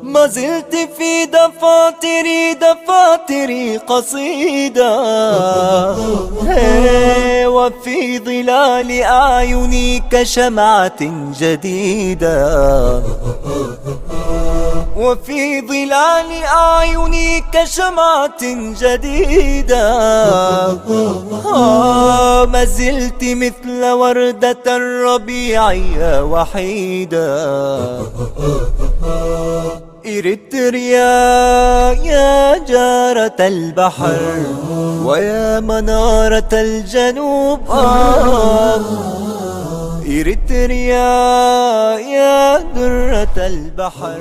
ما زلت في دفاتري، دفاتري قصيدة. هي، وفي ظلال أعيني كشمعة جديدة. وفي ظلال أعيني كشمعة جديدة. آه، ما زلت مثل وردة الربيع يا وحيدة. إريتريا يا جارة البحر ويا منارة الجنوب، آه. إريتريا يا درة البحر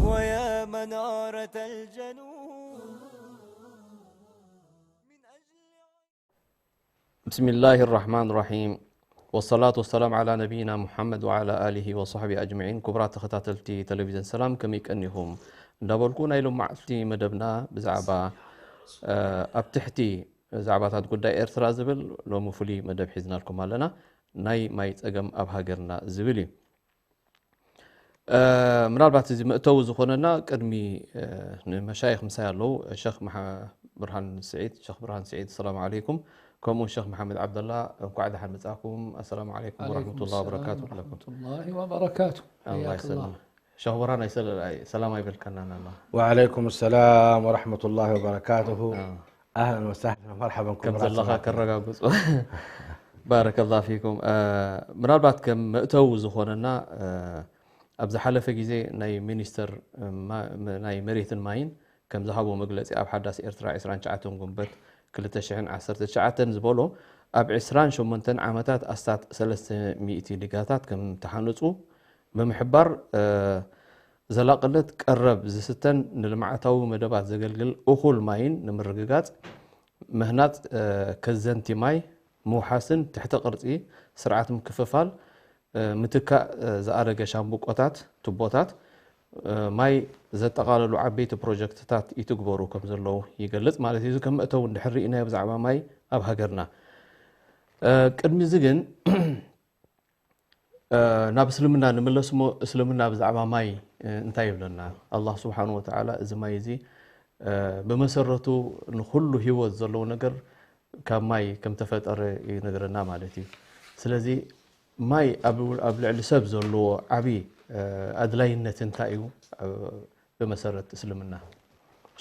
ويا منارة الجنوب. بسم الله الرحمن الرحيم. والصلاة والسلام على نبينا محمد وعلى آله وصحبه أجمعين. ክቡራት ተኸታተልቲ ቴሌቪዥን ሰላም፣ ከመይ ቀኒኹም እንዳበልኩ፣ ናይ ሎማዓልቲ መደብና ብዛዕባ፣ እ፣ ኣብ ትሕቲ ዛዕባታት ጉዳይ ኤርትራ ዝብል ሎሚ ፍሉይ መደብ ሒዝናልኩም ኣለና። ናይ ማይ ጸገም ኣብ ሃገርና ዝብል እዩ። እ፣ ምናልባት እዚ መእተዊ ዝኾነና፣ ቅድሚ፣ እ፣ ንመሻይኽ ምሳይ ኣለዉ፣ ሸኽ መሓ-፣ ብርሃን ስዒድ። ሸኽ ብርሃን ስዒድ፣ ሰላም ዓለይኩም። ከምኡ ሸኽ መሓመድ ዓብደላ፣ እንኳዕ ደሓን መጻእኩም። ኣሰላሙ ዓለይኩም ዓለይኩም ወራህመቱላሂ ሰላም ወበረካቱ። ወራህመቱላሂ ወበረካቱ። ኣላህ ሓያከላህ። ይሰልም። ሸኽ ብርሃን ኣይሰል-፣ ኣይ-፣ ሰላም ኣይበልካናን ኣሎ። ወዓለይኩም ሰላም ወራህመቱላሂ ወበረካቱሁ። እ። ኣህለን ወሳህለን ወመርሐበን ከም ኩቡራት ዘለኻ ሰማዕትና። ከረጋግጹ። ባረከላህ ፊኩም። እ፣ ምናልባት ከም መእተዊ ዝኾነና፣ እ፣ ኣብ ዝሓለፈ ግዜ ናይ ሚኒስተር፣ እ፣ ማ-፣ ም-፣ ናይ መሬትን ማይን ከም ዝሃቦ መግለጺ፣ ኣብ ሓዳስ ኤርትራ ዕስራን ትሽዓተን ጉንበት ክልተ ሽሕን ዓሰርተ ትሽዓተን ዝበሎ፣ ኣብ ዕስራን ሸሞንተን ዓመታት ኣስታት ሰለስተ ሚእቲ ዲጋታት ከም ተሃነጹ ብምሕባር፣ እ፣ ዘላቕነት ቀረብ ዝስተን ንልምዓታዊ መደባት ዘገልግል እኹል ማይን ንምርግጋጽ፣ ምህናጽ፣ እ፣ ከዘንቲ ማይ፣ ምውሓስን ትሕተ ቅርጺ ስርዓት ምክፍፋል፣ እ፣ ምትካእ፣ እ፣ ዝኣረገ ሻምብቆታት፣ ቱቦታት፣ እ፣ ማይ ዘጠቓለሉ ዓበይቲ ፕሮጀክትታት ይትግበሩ ከም ዘለዉ ይገልጽ ማለት እዩ። እዚ ከም መእተዊ እንድሕር ርኢናዮ ብዛዕባ ማይ ኣብ ሃገርና። እ፣ ቅድሚ እዚ ግን፣ እ፣ ናብ እስልምና ንምለስ እሞ፣ እስልምና ብዛዕባ ማይ፣ እ፣ እንታይ ይብለና? ኣላህ ስብሓን ወተዓላ እዚ ማይ እዚ፣ እ፣ ብመሰረቱ ንኹሉ ህይወት ዘለዎ ነገር ካብ ማይ ከም ተፈጠረ ይነግረና ማለት እዩ። ስለዚ ማይ ኣብ፣ ኣብ ልዕሊ ሰብ ዘለዎ ዓቢ፣ እ፣ ኣድላይነት እንታይ እዩ? እ፣ ብመሰረት እስልምና።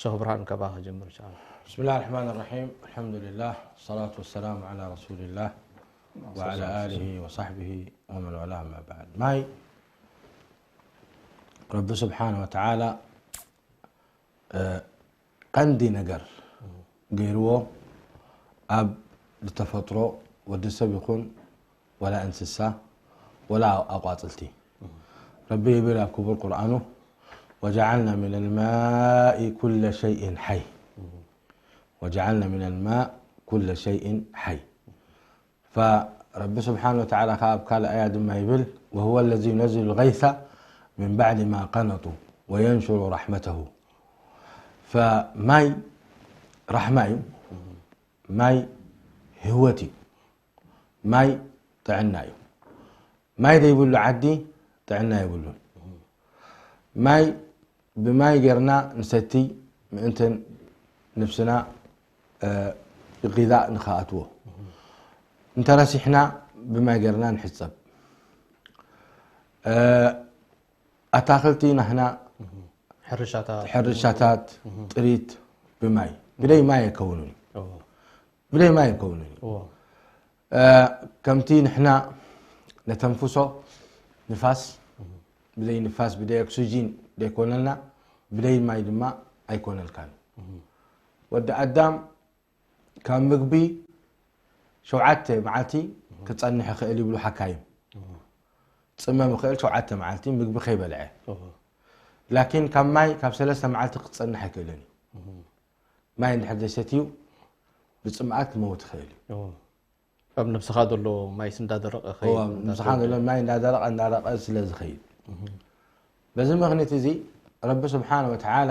ሸኽ ብርሃን፣ ካባኻ ክጀምር ኢንሻኣላህ። بسم الله الرحمن الرحيم. الحمد لله، الصلاة والسلام على رسول الله وعلى آله وصحبه ومن والاه، أما بعد. ማይ ረቢ ስብሓነ ወተዓላ፣ እ፣ ቀንዲ ነገር ገይርዎ ኣብ ዝተፈጥሮ ወዲ ሰብ ይኹን ዋላ እንስሳ፣ ዋላ ኣቋጽልቲ። ረቢ ይብል ኣብ ክቡር ቁርኣኑ፣ "ወጀዓልና ሚነል ማኢ ኩለ ሸይእን ሓይ። ወጀዓልና ሚነል ማእ ኩለ ሸይእን ሓይ።" ፈረቢ ስብሓነ ወተዓላ ከኣ ኣብ ካልእ ኣያ ድማ ይብል፣ "ወሁወ ለዚ ዩነዝሉ ልገይሰ ሚን ባዕዲ ማ ቀነጡ ወየንሹሩ ራሕመተሁ።" ፈማይ ራሕማ እዩ። ማይ ህይወት እዩ። ማይ ጥዕና እዩ። ማይ ዘይብሉ ዓዲ ጥዕና የብሉን። ማይ ብማይ ጌርና ንሰቲ ምእንተን ነብስና፣ እ፣ ጊዛእ ንኸኣትዎ። እንተረሲሕና ብማይ ጌርና ንሕጸብ። እ፣ ኣታኽልቲ ናህና ሕርሻታት። ሕርሻታት ጥሪት ብማይ። ብደይ ማይ ኣይከውንን እዩ። ኦ። ብደይ ማይ ኣይከውንን እዩ። ኦ። እ፣ ከምቲ ንሕና ነተንፍሶ ንፋስ፣ ብደይ ንፋስ፣ ብደይ ኦክሲጂን ደይኮነልና፣ ብደይ ማይ ድማ ኣይኮነልካን። ወዲ ኣዳም ካብ ምግቢ ሸውዓተ መዓልቲ ክጸንሕ ይኽእል ይብሉ ሓካይም። ጽመም ይኽእል ሸውዓተ መዓልቲ ምግቢ ከይበልዐ። ላኪን ካብ ማይ ካብ ሰለስተ መዓልቲ ክጸንሕ ኣይክእልን እዩ። ማይ እንድሕር ዘይሰትዩ ብጽምኣት ክመውት ይኽእል እዩ። ኣብ ነብስኻ ዘሎ ማይስ እንዳደረቐ ንስኻ ዘሎ ማይ እንዳደረቐ እንዳደረቐ ስለ ዝኸይድ በዚ ምኽንያት እዚ ረቢ ስብሓን ወተዓላ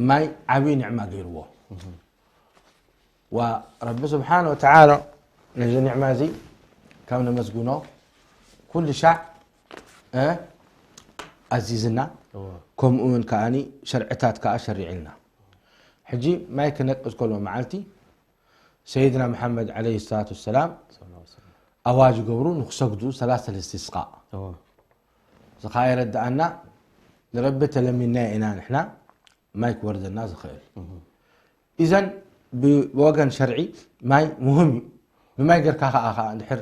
ማይ ዓብዪ ኒዕማ ገይርዎ። ወረቢ ስብሓን ወተዓላ ነዚ ኒዕማ እዚ ካብ ነመስግኖ ኩሉ ሻዕ ኣዚዝና፣ ከምኡ እውን ከዓኒ ሸርዕታት ከዓ ሸሪዕልና። ሕጂ ማይ ክነቅዝ ከሎ መዓልቲ ሰይድና መሓመድ ዓለይሂ ሰላቱ ወሰላም ኣዋጅ ይገብሩ ንክሰግዱ ሰላት ልስቲስቃ። እዚ ከዓ የረድኣና ንረቢ ተለሚንና ኢና ንሕና ማይ ክወርደና ዝኽእል። ኢዘን ብወገን ሸርዒ ማይ ሙህም እዩ። ብማይ ጌርካ ከዓ ከዓ እንድሕር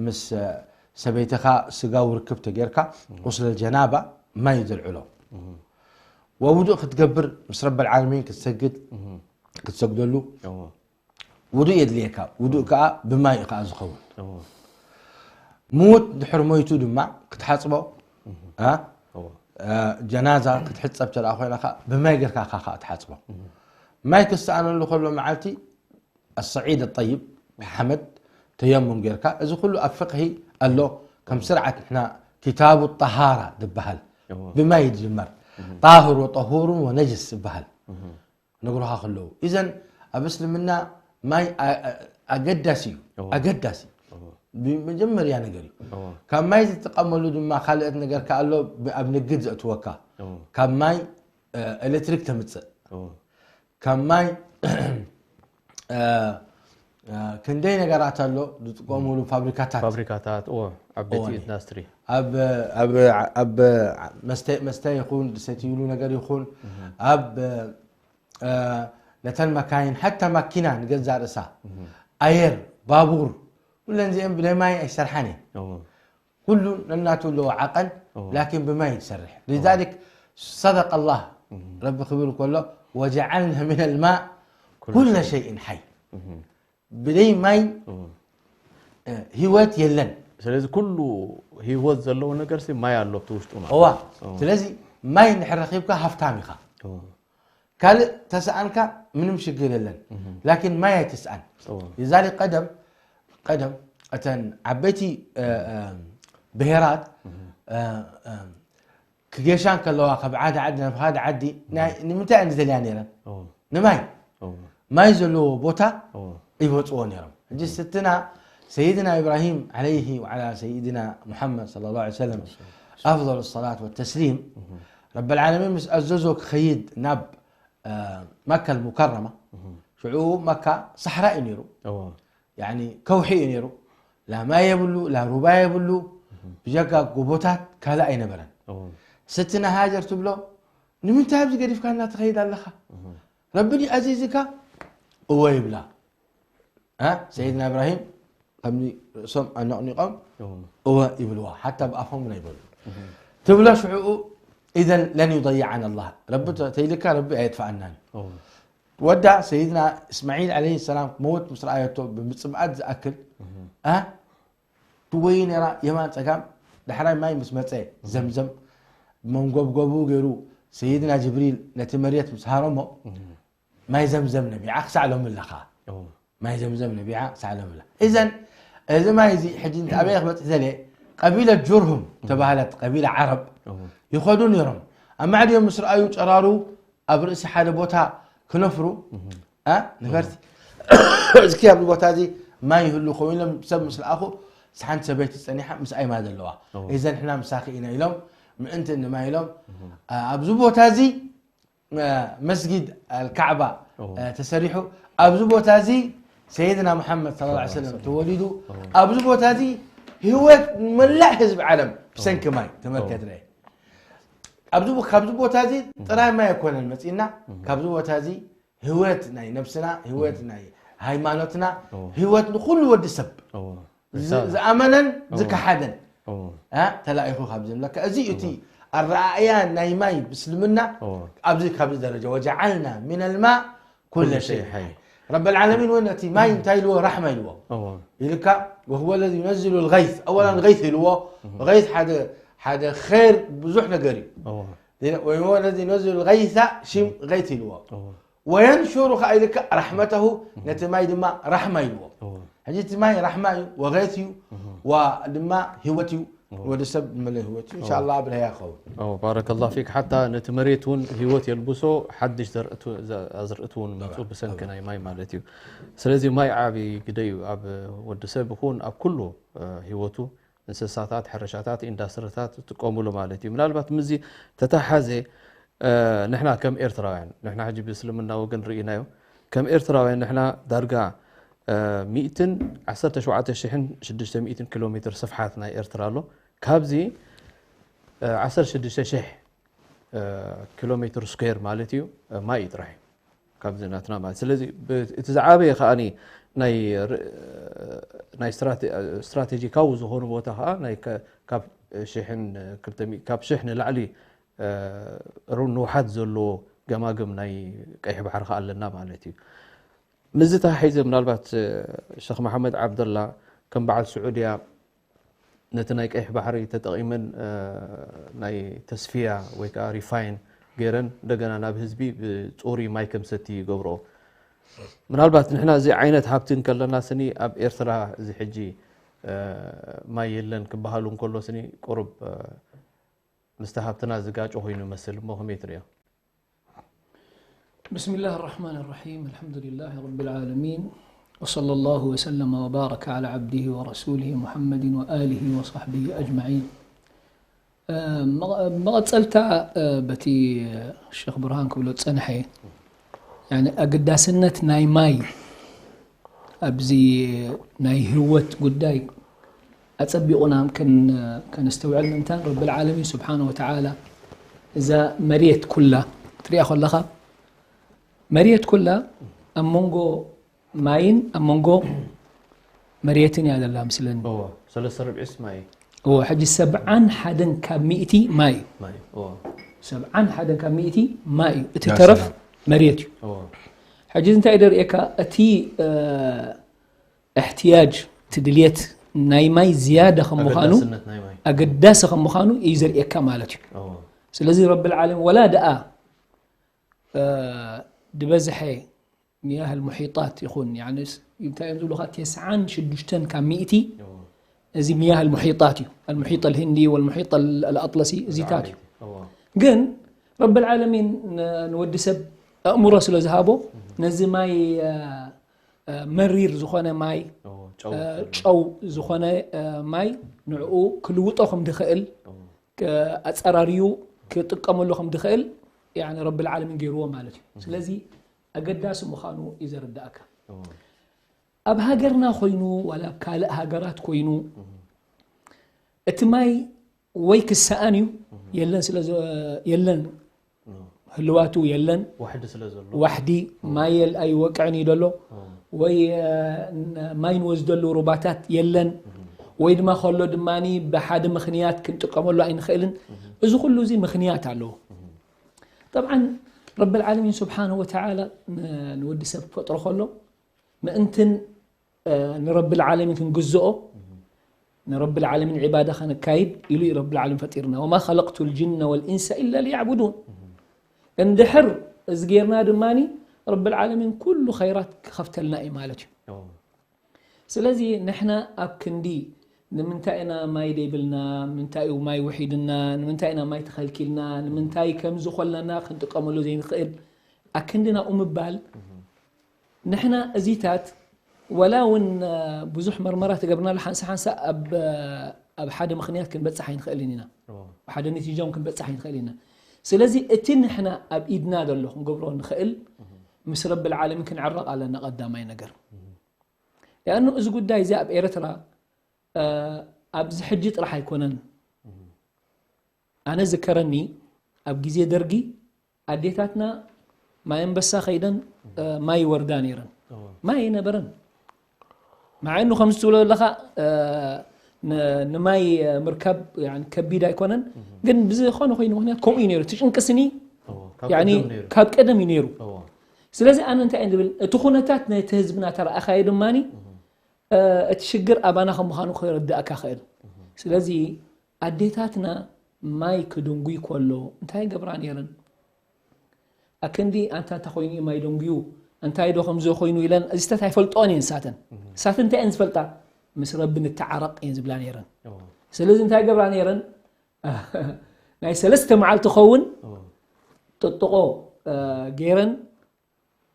ምስ ሰበይትኻ ስጋዊ ርክብ ተጌርካ ቁስለል ጀናባ ማይ እዩ ዘልዕሎ። ወውዱእ ክትገብር ምስ ረበል ዓለሚን ክትሰግድ ክትሰግደሉ ውዱእ የድልየካ። ውዱእ ከዓ ብማይ እዩ ከዓ ዝኸውን። ምዉት ድሕር ሞይቱ ድማ ክትሓፅቦ ጀናዛ ክትሕፀብ ተደኣ ኮይና ከዓ ብማይ ጌርካ ከዓ ትሓፅቦ። ማይ ክሰኣነሉ ከሎ መዓልቲ ኣሰዒድ ጠይብ ሓመድ ተየሙም ጌርካ። እዚ ኩሉ ኣብ ፍቅሂ ኣሎ። ከም ስርዓት ንሕና ኪታቡ ጠሃራ ዝበሃል ብማይ ዝጅመር ጣህር ወጠሁሩን ወነጅስ ዝበሃል ነግሩኻ ከለዉ። ኢዘን ኣብ እስልምና ማይ ኣገዳሲ እዩ። ኣገዳሲ ብመጀመርያ ነገር እዩ። ካብ ማይ ዝጥቀመሉ ድማ ካልኦት ነገር ከኣሎ ኣብ ንግድ ዘእትወካ። ካብ ማይ ኤሌክትሪክ ተምፅእ። ካብ ማይ ክንደይ ነገራት ኣሎ ዝጥቀምሉ ፋብሪካታት። ፋብሪካታት ዓበይቲ ኢንዳስትሪ ኣብ መስተ ይኹን ዝሰትይሉ ነገር ይኹን ኣብ ነተን መካይን ሓታ ማኪና ንገዛ ርእሳ ኣየር ባቡር ኩለን እዚአን ብናይ ማይ ኣይሰርሓን እየን። ኩሉ ነናቱ ኣለዎ ዓቐን ላኪን ብማይ ትሰርሕ። لذلك صدق الله ረቢ ክብል ከሎ وجعلنا من الماء كل شيء حي ብደይ ማይ ህይወት የለን። ስለዚ ኩሉ ህይወት ዘለዎ ነገር ሲ ማይ ኣሎ ኣብቲ ውሽጡ ማለት እዋ ስለዚ ማይ እንድሕር ረኺብካ ሃፍታም ኢኻ። ካልእ ተሰኣንካ ምንም ሽግር የለን። ላኪን ማይ ኣይትስኣን። لذلك ቀደም ቀደም እተን ዓበይቲ ብሄራት ክገሻ እንከለዋ ካብ ሓደ ዓዲ ናብ ሓደ ዓዲ ንምንታይ እየን ዝደልያ ነይረን? ንማይ። ማይ ዘለዎ ቦታ ይወፅዎ ነይሮም። ሕጂ ስትና ሰይድና ኢብራሂም ዓለይሂ ወዓላ ሰይድና ሙሐመድ صلى الله عليه وسلم أفضل الصلاة والتسليم ረበል ዓለሚን ምስ ኣዘዞ ክኸይድ ናብ መካ ልሙከረማ ሽዑ መካ ሳሕራ እዩ ነይሩ። ያኒ ከውሒ እዩ ነይሩ። ላ ማይ የብሉ ላ ሩባ የብሉ። ብጀካ ጎቦታት ካልእ ኣይነበረን። ስትና ሃጀር ትብሎ ንምንታይ ኣብዚ ገዲፍካና ትኸይድ ኣለኻ? ረቢ ድዩ ኣዚዝካ? እወ ይብላ። ሰይድና እብራሂም ከምዚ ርእሶም ኣነቕኒቖም እወ ይብልዋ። ሓታ ብኣፎም እውን ኣይበሉ። ትብሎ ሽዕኡ ኢዘን ለን ዩضይዓና ኣላህ ረቢ ተይልካ ረቢ ኣየጥፍኣናን እዩ። ወዳ ሰይድና እስማዒል ዓለይሂ ሰላም ክመውት ምስ ረኣየቶ ብምፅምኣት ዝኣክል ትወይ ነራ የማን ፀጋም ዳሕራይ ማይ ምስ መፀ ዘምዘም መንጎብጎቡ ገይሩ ሰይድና ጅብሪል ነቲ መሬት ምስ ሃረሞ ማይ ዘምዘም ነቢዓ ክሳዕ ሎሚ ኣለኻ። ማይ ዘምዘም ነቢዓ ክሳዕ ሎሚ ኣላ። እዘን እዚ ማይ እዚ ሕጂ ኣበየ ክበፅሕ ዘለ ቀቢለት ጁርሁም ተባህለት ቀቢላ ዓረብ ይኸዱ ነይሮም። ኣብ ማዕድዮም ምስ ረኣዩ ጨራሩ ኣብ ርእሲ ሓደ ቦታ ክነፍሩ ነፈርቲ እስኪ ኣብዚ ቦታ እዚ ማይ ይህሉ ከው ኢሎም ሰብ ምስ ለኣኹ ሓንቲ ሰበይቲ ፀኒሓ ምስኣይ ማይ ዘለዋ እዘን ሕና ምሳኺ ኢና ኢሎም ምእንቲ ንማይ ኢሎም ኣብዚ ቦታ እዚ መስጊድ ኣልካዕባ ተሰሪሑ ኣብዚ ቦታ እዚ ሰይድና መሓመድ ስ ሰለም ተወሊዱ ኣብዚ ቦታ እዚ ህይወት መላእ ህዝቢ ዓለም ብሰንኪ ማይ ተመልከት ርአ ኣብዚ ካብዚ ቦታ እዚ ጥራይ ማይ ኣይኮነን መፂና ካብዚ ቦታ እዚ ህይወት ናይ ነብስና ህይወት ናይ ሃይማኖትና ህይወት ንኩሉ ወዲ ሰብ ዝኣመነን ዝከሓደን ተላኢኹ ካብ ዝብለካ እዚ እቲ ኣረኣእያ ናይ ማይ ምስልምና ኣብዚ ካብዚ ደረጃ ወጀዓልና ሚን ኣልማእ ኩለ ሸይ ሓይ። ረብ ልዓለሚን እውን ነቲ ማይ እንታይ ኢልዎ? ራሕማ ኢልዎ። ኢልካ وهو الذي ينزل الغيث، أولا غيث ኢልዎ። غيث ሓደ ሓደ ኸይር ብዙሕ ነገር እዩ። وهو الذي ينزل الغيث ሽም غيث ኢልዎ። وينشر ከኣ ኢልካ رحمته ነቲ ማይ ድማ ራሕማ ኢልዎ። ሕጂ እቲ ማይ ራሕማ እዩ፣ ወغيث እዩ፣ ዋ ድማ ህይወት እዩ። ወዲ ሰብ መለ ህይወት እዩ። ኢንሻኣላህ ኣብርሃያ ክኸውን። ባረከላሁ ፊክ። ሓታ ነቲ መሬት እውን ህይወት የልብሶ፣ ሓድሽ ኣዝርእቲ እውን ምፁ ብሰንኪ ናይ ማይ ማለት እዩ። ስለዚ ማይ ዓቢ ግደ እዩ ኣብ ወዲ ሰብ ይኹን ኣብ ኩሉ ህይወቱ፣ እንስሳታት፣ ሕርሻታት፣ ኢንዳስትሪታት ዝጥቀሙሉ ማለት እዩ። ምናልባት ምዚ ተተሓዘ ንሕና ከም ኤርትራውያን፣ ንሕና ሕጂ ብእስልምና ወገን ርኢናዮ፣ ከም ኤርትራውያን ንሕና ዳርጋ ሚእትን ዓሰርተ ሸውዓተ ሽሕን ሽዱሽተ ሚእትን ኪሎ ሜትር ስፍሓት ናይ ኤርትራ ኣሎ። ካብዚ ዓሰርተ ሽዱሽተ ሽሕ ኪሎ ሜትር ስኩዌር ማለት እዩ ማይ እዩ ጥራሕ እዩ ካብዚ ናትና ማለት። ስለዚ እቲ ዝዓበየ ከኣ ናይ ስትራቴጂካዊ ዝኾኑ ቦታ ከኣ ናይ ካብ ሽሕን ክልተ ሚእቲ ካብ ሽሕ ንላዕሊ ንውሓት ዘለዎ ገማግም ናይ ቀይሕ ባሕሪ ከኣ ኣለና ማለት እዩ። ምስዚ ተሓሒዘ ምናልባት ሸኽ መሓመድ ዓብደላ ከም በዓል ስዑድያ ነቲ ናይ ቀይሕ ባሕሪ ተጠቒመን ናይ ተስፍያ ወይ ከዓ ሪፋይን ገይረን እንደገና ናብ ህዝቢ ብፅሩይ ማይ ከም ሰቲ ይገብሮ። ምናልባት ንሕና እዚ ዓይነት ሃብቲ እንከለና ስኒ ኣብ ኤርትራ እዚ ሕጂ ማይ የለን ክበሃሉ እንከሎ ስኒ ቁሩብ ምስቲ ሃብትና ዝጋጮ ኮይኑ ይመስል እሞ ከመይ ትሪኦ? بسم الله الرحمن الرحيم. الحمد لله رب العالمين. وصلى الله وسلم وبارك على عبده ورسوله محمد وآله وصحبه أجمعين. መቐፀልታ በቲ ሸኽ ብርሃን ክብሎ ዝፀንሐ ኣገዳስነት ናይ ማይ ኣብዚ ናይ ህይወት ጉዳይ ኣፀቢቑና ከነስተውዕል ምእንታን ረብል ዓለሚን ስብሓን ወተዓላ እዛ መሬት ኩላ ትሪኣ ከለኻ መሬት ኩላ ኣብ መንጎ ማይን ኣብ መንጎ መሬትን እያ ዘላ ምስለኒ። ሰለስተ ርብዒስ ማይ። እዎ፣ ሕጂ ሰብዓን ሓደን ካብ ሚእቲ ማይ እዩ። ሰብዓን ሓደን ካብ ሚእቲ ማይ እዩ። እቲ ተረፍ መሬት እዩ። ሕጂ እንታይ እዩ ዘርእየካ? እቲ እሕትያጅ፣ እቲ ድልየት ናይ ማይ ዝያዳ ከም ምዃኑ፣ ኣገዳሲ ከም ምዃኑ እዩ ዘርእየካ ማለት እዩ። ስለዚ ረብል ዓለሚን ወላ ደኣ ድበዝሐ ሚያህ ልሙሒጣት ይኹን እንታይ እዮም ዝብሉኻ ተስዓን ሽዱሽተን ካብ ሚእቲ እዚ ሚያህ ልሙሒጣት እዩ። ኣልሙሒጥ ኣልህንዲ ወልሙሒጥ ኣልኣጥለሲ እዚታት እዩ። ግን ረብል ዓለሚን ንወዲ ሰብ ኣእምሮ ስለ ዝሃቦ ነዚ ማይ መሪር ዝኾነ ማይ ጨው ዝኾነ ማይ ንዕኡ ክልውጦ ከም ድኽእል ኣፀራርዩ ክጥቀመሉ ከም ድኽእል ረብል ዓለሚን ገይርዎ ማለት እዩ። ስለዚ ኣገዳሲ ምዃኑ እዩ ዘረዳእካ። ኣብ ሃገርና ኮይኑ ዋላ ኣብ ካልእ ሃገራት ኮይኑ እቲ ማይ ወይ ክሰኣን እዩ የለን ስለ የለን ህልዋቱ የለን ዋሕዲ ስለ ዘሎ ዋሕዲ ማይ ኣይወቅዕን እዩ ዘሎ ወይ ማይ ንወስደሉ ሩባታት የለን ወይ ድማ ከሎ ድማ ብሓደ ምኽንያት ክንጥቀመሉ ኣይንኽእልን። እዚ ኩሉ እዚ ምኽንያት ኣለዎ። ጠብዓን ረብል ዓለሚን ስብሓንሁ ወተዓላ ንወዲ ሰብ ክፈጥሮ ከሎ ምእንትን ንረብል ዓለሚን ክንግዝኦ ንረብል ዓለሚን ዒባዳ ከነካይድ ኢሉ እዩ ረብል ዓለሚን ፈጢርና። ወማ ኸለቅቱ ልጅነ ወልኢንሰ ኢላ ሊያዕቡዱን። እንድሕር እዚ ጌርና ድማ ረብል ዓለሚን ኩሉ ኸይራት ክኸፍተልና እዩ ማለት እዩ። ስለዚ ንሕና ኣብ ክንዲ ንምንታይ ኢና ማይ ደይብልና፣ ንምንታይ እዩ ማይ ውሒድና፣ ንምንታይ ኢና ማይ ተኸልኪልና፣ ንምንታይ ከምዚ ኮለና ክንጥቀመሉ ዘይንኽእል ኣክንዲ ናብኡ ምባል ንሕና እዚታት ወላ እውን ብዙሕ መርመራ ተገብርናሉ ሓንሳ ሓንሳ ኣብ ሓደ ምኽንያት ክንበፅሕ ኣይንኽእልን ኢና። ሓደ ነቲጃ እውን ክንበፅሕ ኣይንኽእል ኢና። ስለዚ እቲ ንሕና ኣብ ኢድና ዘሎ ክንገብሮ ንኽእል ምስ ረብል ዓለሚን ክንዕረቕ ኣለና ቀዳማይ ነገር። ያኑ እዚ ጉዳይ እዚ ኣብ ኤርትራ ኣብዚ ሕጂ ጥራሕ ኣይኮነን። ኣነ ዝከረኒ ኣብ ግዜ ደርጊ ኣዴታትና ማይ ኣንበሳ ከይደን ማይ ይወርዳ ነይረን። ማይ ኣይነበረን። ማዕኑ ከምዚ ትብሎ ዘለኻ ንማይ ምርካብ ከቢድ ኣይኮነን፣ ግን ብዝኾነ ኮይኑ ምክንያት ከምኡ እዩ ነይሩ። እቲ ጭንቂ ስኒ ካብ ቀደም እዩ ነይሩ። ስለዚ ኣነ እንታይ እየ ዝብል፣ እቲ ኩነታት ናይቲ ህዝብና ተረኣኻዮ ድማኒ እቲ ሽግር ኣባና ከም ምዃኑ ክርዳእካ ክእል። ስለዚ ኣዴታትና ማይ ክድንጉይ ከሎ እንታይ ገብራ ነይረን? ኣክንዲ ኣንታ እንታይ ኮይኑ እዩ ማይ ደንጉዩ፣ እንታይ ዶ ከምዚ ኮይኑ ኢለን እዚታት ኣይፈልጦን እየን ንሳተን። ንሳተን እንታይ እየን ዝፈልጣ? ምስ ረቢ ንተዓረቕ እየን ዝብላ ነይረን። ስለዚ እንታይ ገብራ ነይረን? ናይ ሰለስተ መዓልቲ ኸውን ጥጥቆ ገይረን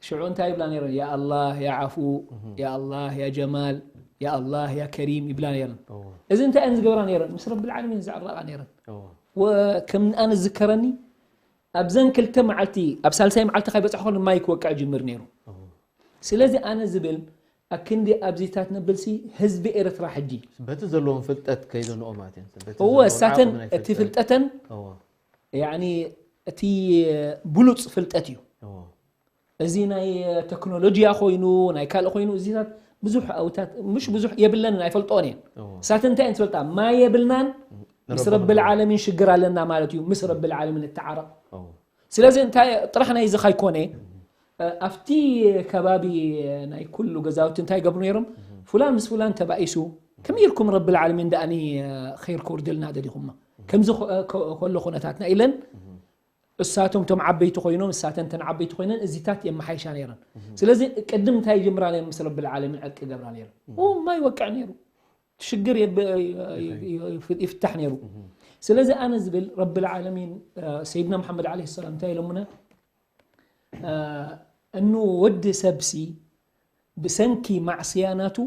ሽዑ እንታይ ይብላ ነይረን? ያ ኣላህ ያ ዓፉ፣ ያ ኣላህ ያ ጀማል፣ ያ ኣላህ ያ ከሪም ይብላ ነይረን። እዚ እንታይ እየን ዝገብራ ነይረን? ምስ ረብል ዓለሚን ዘዕረቓ ነይረን። ከም ኣነ ዝዝከረኒ ኣብዘን ክልተ መዓልቲ ኣብ ሳልሳይ መዓልቲ ካይበፅሕ ከሎ ማይ ክወቅዕ ጅምር ነይሩ። ስለዚ ኣነ ዝብል ኣክንዲ ኣብዚታት ነብልሲ ህዝቢ ኤርትራ ሕጂ በቲ ዘለዎም ፍልጠት ከይዘንኦ ማለት እዩ። በቲ እወ ዘለዎም እሳተን ዓቕሚ ናይ እቲ ፍልጠት። ፍልጠተን እወ፣ ያኒ እቲ ብሉፅ ፍልጠት እዩ። እወ፣ እዚ ናይ ቴክኖሎጂያ ኮይኑ ናይ ካልእ ኮይኑ እዚታት ብዙሕ ኣውታት ምሽ ብዙሕ የብለንን ኣይፈልጦን እየን። እወ። እሳተን እንታይ እየን ዝፈልጣ? ማይ የብልናን ምስ ንረብብ ረብል ዓለሚን ሽግር ኣለና ማለት እዩ። ምስ ረብል ዓለሚን እተዓረቕ እወ፣ ስለዚ እንታይ ጥራሕ ናይ እዚ ካይኮነ ኣብቲ ከባቢ ናይ ኩሉ ገዛውቲ እንታይ ገብሩ ነይሮም? ፉላን ምስ ፉላን ተባኢሱ ከመይ ኢልኩም ረብል ዓለሚን ደኣኒ ኸይር ከውርደልና ደሊኹማ ከምዚ ከ- ከ- ከሎ ኩነታትና ኢለን እሳቶም ቶም ዓበይቲ ኮይኖም እሳተን ተን ዓበይቲ ኮይነን እዚታት የመሓይሻ ነይረን። ስለዚ ቅድም እንታይ ይጅምራ ነይረን? ምስ ረብል ዓለሚን ዕርቂ ገብራ ነይረን። ኦ ማይ ወቅዕ ነይሩ ሽግር የብ- ይፍታሕ ነይሩ። ስለዚ ኣነ ዝብል ረብል ዓለሚን ሰይድና መሓመድ ዓለይሂ ሰላም እንታይ ኢሎምና? እኑ ወዲ ሰብሲ ብሰንኪ ማዕስያ ናቱ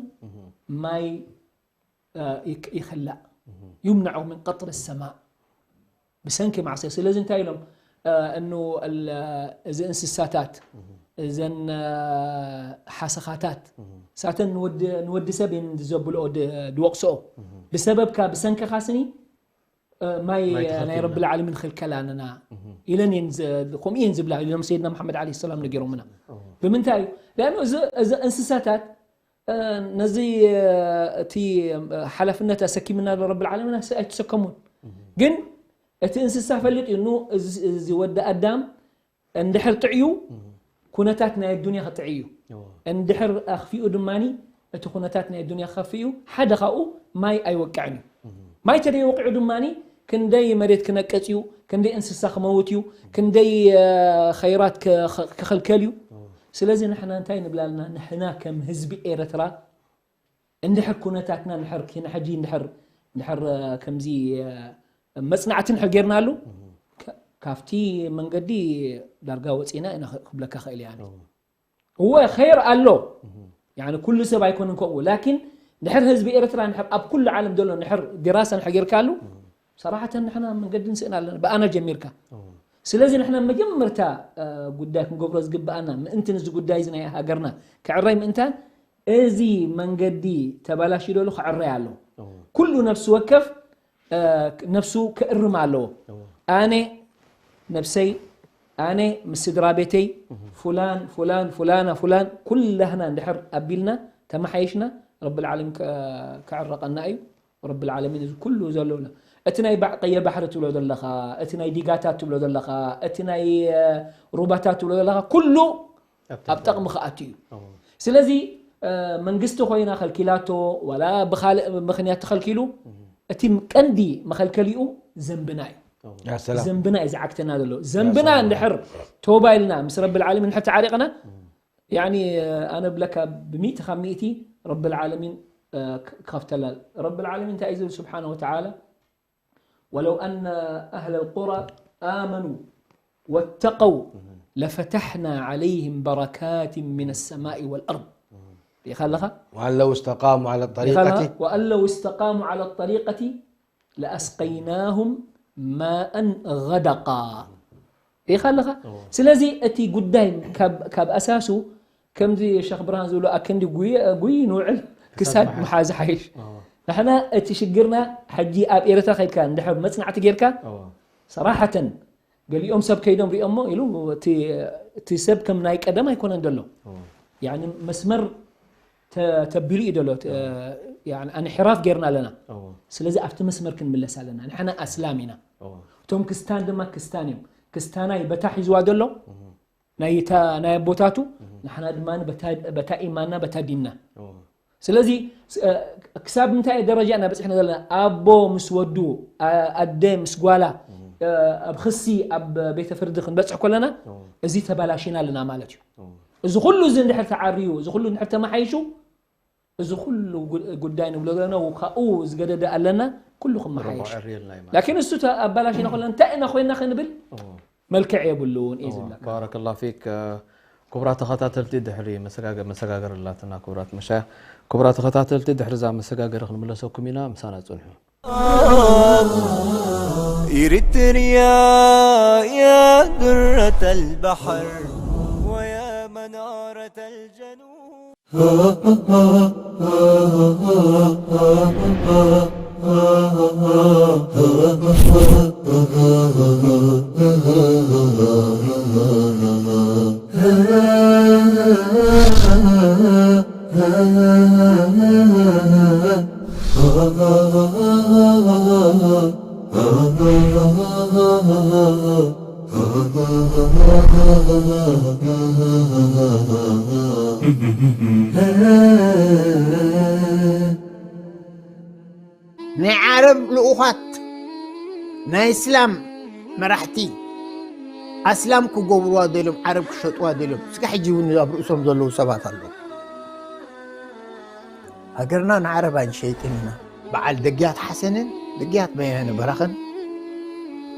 ማይ ይክ- ይኸላእ يمنع من قطر السماء ብሰንኪ ማዕስያ። ስለዚ እንታይ ኢሎም እኑ እዚ እንስሳታት እዘን ሓሰኻታት ሳተን ንወዲ- ንወዲ ሰብ እየን ዘብልኦ ድ- ድወቕስኦ ብሰበብካ ብሰንክኻ ስኒ ማይ ማይ ናይ ተኸልኪልና። ረብል ዓለሚን ንኽልከል ኣለና ኢለን እየን ዝ- ከምኡ እየን ዝብላ ኢሎም ሰይድና መሓመድ ዓለይሂ ሰላም ነጊሮምና። ብምንታይ እዩ? ሊኣኑ እዚ እዚ እንስሳታት ነዚ እቲ ሓላፍነት ኣሰኪምና ዘሎ ረብል ዓለሚን ኣይተሰከሙን። ግን እቲ እንስሳ ፈሊጥ እዩ ኑ እዚ- እዚ ወዲ ኣዳም እንድሕር ጥዕዩ ኩነታት ናይ ኣዱንያ ክጥዕይ እዩ። እወ፣ እንድሕር ኣኽፊኡ ድማኒ እቲ ኩነታት ናይ ኣዱንያ ክኸፍእ እዩ። ሓደ ካብኡ ማይ ኣይወቅዕን እዩ። ማይ ተደይ ወቂዑ ድማኒ ክንደይ መሬት ክነቅፅ እዩ፣ ክንደይ እንስሳ ክመውት እዩ፣ ክንደይ ኸይራት ክኸልከል እዩ። ስለዚ ንሕና እንታይ ንብላልና ንሕና ከም ህዝቢ ኤርትራ እንድሕር ኩነታትና ንድሕር ኪነ ሕጂ እንድሕር እንድሕር ከምዚ መፅናዕቲ እንድሕር ጌርናሉ ካብቲ መንገዲ ዳርጋ ወፂና ኢና ክብለካ ክእል እያ። እወ ኸይር ኣሎ ኩሉ ሰብ ኣይኮንን ከምኡ ላኪን ድሕር ህዝቢ ኤርትራ ድሕር ኣብ ኩሉ ዓለም ዘሎ ድሕር ዲራሳ ንድሕር ጌርካሉ ሰራሕተን ንሕና መንገዲ ንስእን ኣለና ብኣና ጀሚርካ ስለዚ ንሕና መጀመርታ ጉዳይ ክንገብሮ ዝግብኣና ምእንቲ ንዚ ጉዳይ እዚ ናይ ሃገርና ክዕረይ ምእንታን እዚ መንገዲ ተባላሽዩ ደሎ ክዕረይ ኣለዎ ኩሉ ነፍሲ ወከፍ ነፍሱ ክእርም ኣለዎ ኣነ ነብሰይ ኣነ ምስ ስድራ ቤተይ ፉላን ፉላን ፉላና ፉላን ኩላህና እንድሕር ኣቢልና ተመሓይሽና ረብል ዓለሚን ክዕረቀና እዩ ረብል ዓለሚን እዚ ኩሉ ዘለውና እቲ ናይ ቀየ ባሕሪ ትብሎ ዘለኻ እቲ ናይ ዲጋታት ትብሎ ዘለኻ እቲ ናይ ሩባታት ትብሎ ዘለኻ ኩሉ ኣብ ጠቕሚ ክኣቱ እዩ ስለዚ መንግስቲ ኮይና ከልኪላቶ ዋላ ብካልእ ምክንያት ተኸልኪሉ እቲ ቀንዲ መኸልከሊኡ ዘንብና እዩ ዘንብና እዩ ዝዓግተና ዘሎ ዘንብና እንድሕር ተወባይልና ምስ ረብል ዓለሚን እንድሕር ተዓሪቕና ያኒ ኣነ ብለካ ብሚእቲ ካብ ሚእቲ ረብል ዓለሚን ክኸፍተላ ረብል ዓለሚን እንታይ እዩ ዝብል ስብሓነ ወተዓላ ولو أن أهل القرى آمنوا واتقوا لفتحنا عليهم بركات من السماء والأرض ሪኢኻ ኣለኻ وأن لو استقاموا على ሪኢኻ ኣለኻ الطريقة وأن لو استقاموا على الطريقة لأسقيناهم ماء غدقا ሪኢኻ ኣለኻ ስለዚ እቲ ጉዳይ ካብ- ካብ ኣሳሱ ከምዚ ሸኽ ብርሃን ዝብሎ ኣክንዲ ጉይ ጉይ ንውዕል ክሳድ መሓዝ ሓይሽ ንሕና እቲ ሽግርና ሕጂ ኣብ ኤርትራ ከይድካ እንድሕር መፅናዕቲ ጌርካ ሰራሕተን ገሊኦም ሰብ ከይዶም ሪኦሞ ኢሉ እቲ- እቲ ሰብ ከም ናይ ቀደም ኣይኮነን ዘሎ ያኒ መስመር ተ- ተቢሉ እዩ ዘሎ እ፣ ያኒ ኣንሕራፍ ጌርና ኣለና ስለዚ ኣብቲ መስመር ክንምለስ ኣለና ንሕና ኣስላም ኢና እቶም ክስታን ድማ ክስታን እዮም ክስታናይ በታ ሒዝዋ ዘሎ ናይ ኣቦታቱ፣ ንሕና ድማ በታ ኢማንና በታ ዲንና። ስለዚ ክሳብ ምንታይ ደረጃ ኢና በፂሕና ዘለና? ኣቦ ምስ ወዱ፣ ኣደ ምስ ጓላ ኣብ ክሲ ኣብ ቤተ ፍርዲ ክንበፅሕ ከለና፣ እዚ ተባላሽና ኣለና ማለት እዩ። እዚ ኩሉ እዚ እንድሕር ተዓርዩ፣ እዚ ኩሉ እንድሕር ተመሓይሹ፣ እዚ ኩሉ ጉዳይ ንብሎ ዘለና ካብኡ ዝገደደ ኣለና፣ ኩሉ ክመሓየሽ። ላኪን እሱ ኣባላሽና ከለና እንታይ ኢና ኮይና ክንብል መልክዕ የብሉን እዩ ዝብለካ። ባረከላ ፊክ። ክቡራት ተኸታተልቲ ድሕሪ መሰጋገር መሰጋገር ኣላትና። ክቡራት መሻያ፣ ክቡራት ተኸታተልቲ ድሕሪ እዛ መሰጋገር ክንምለሰኩም ኢና። ምሳና ጽንሑ። إريتريا يا درة البحر ويا منارة الجنوب. ናይ ዓረብ ልኡኻት ናይ እስላም መራሕቲ ኣስላም ክገብርዋ ደልዮም ዓረብ ክሸጥዋ ደልዮም እስካ ሕጂ እውን ኣብ ርእሶም ዘለዉ ሰባት ኣለዉ። ሃገርና ንዓረብ ኣይንሸይጥን ኢና። በዓል ደግያት ሓሰንን ደግያት በየነ በራኸን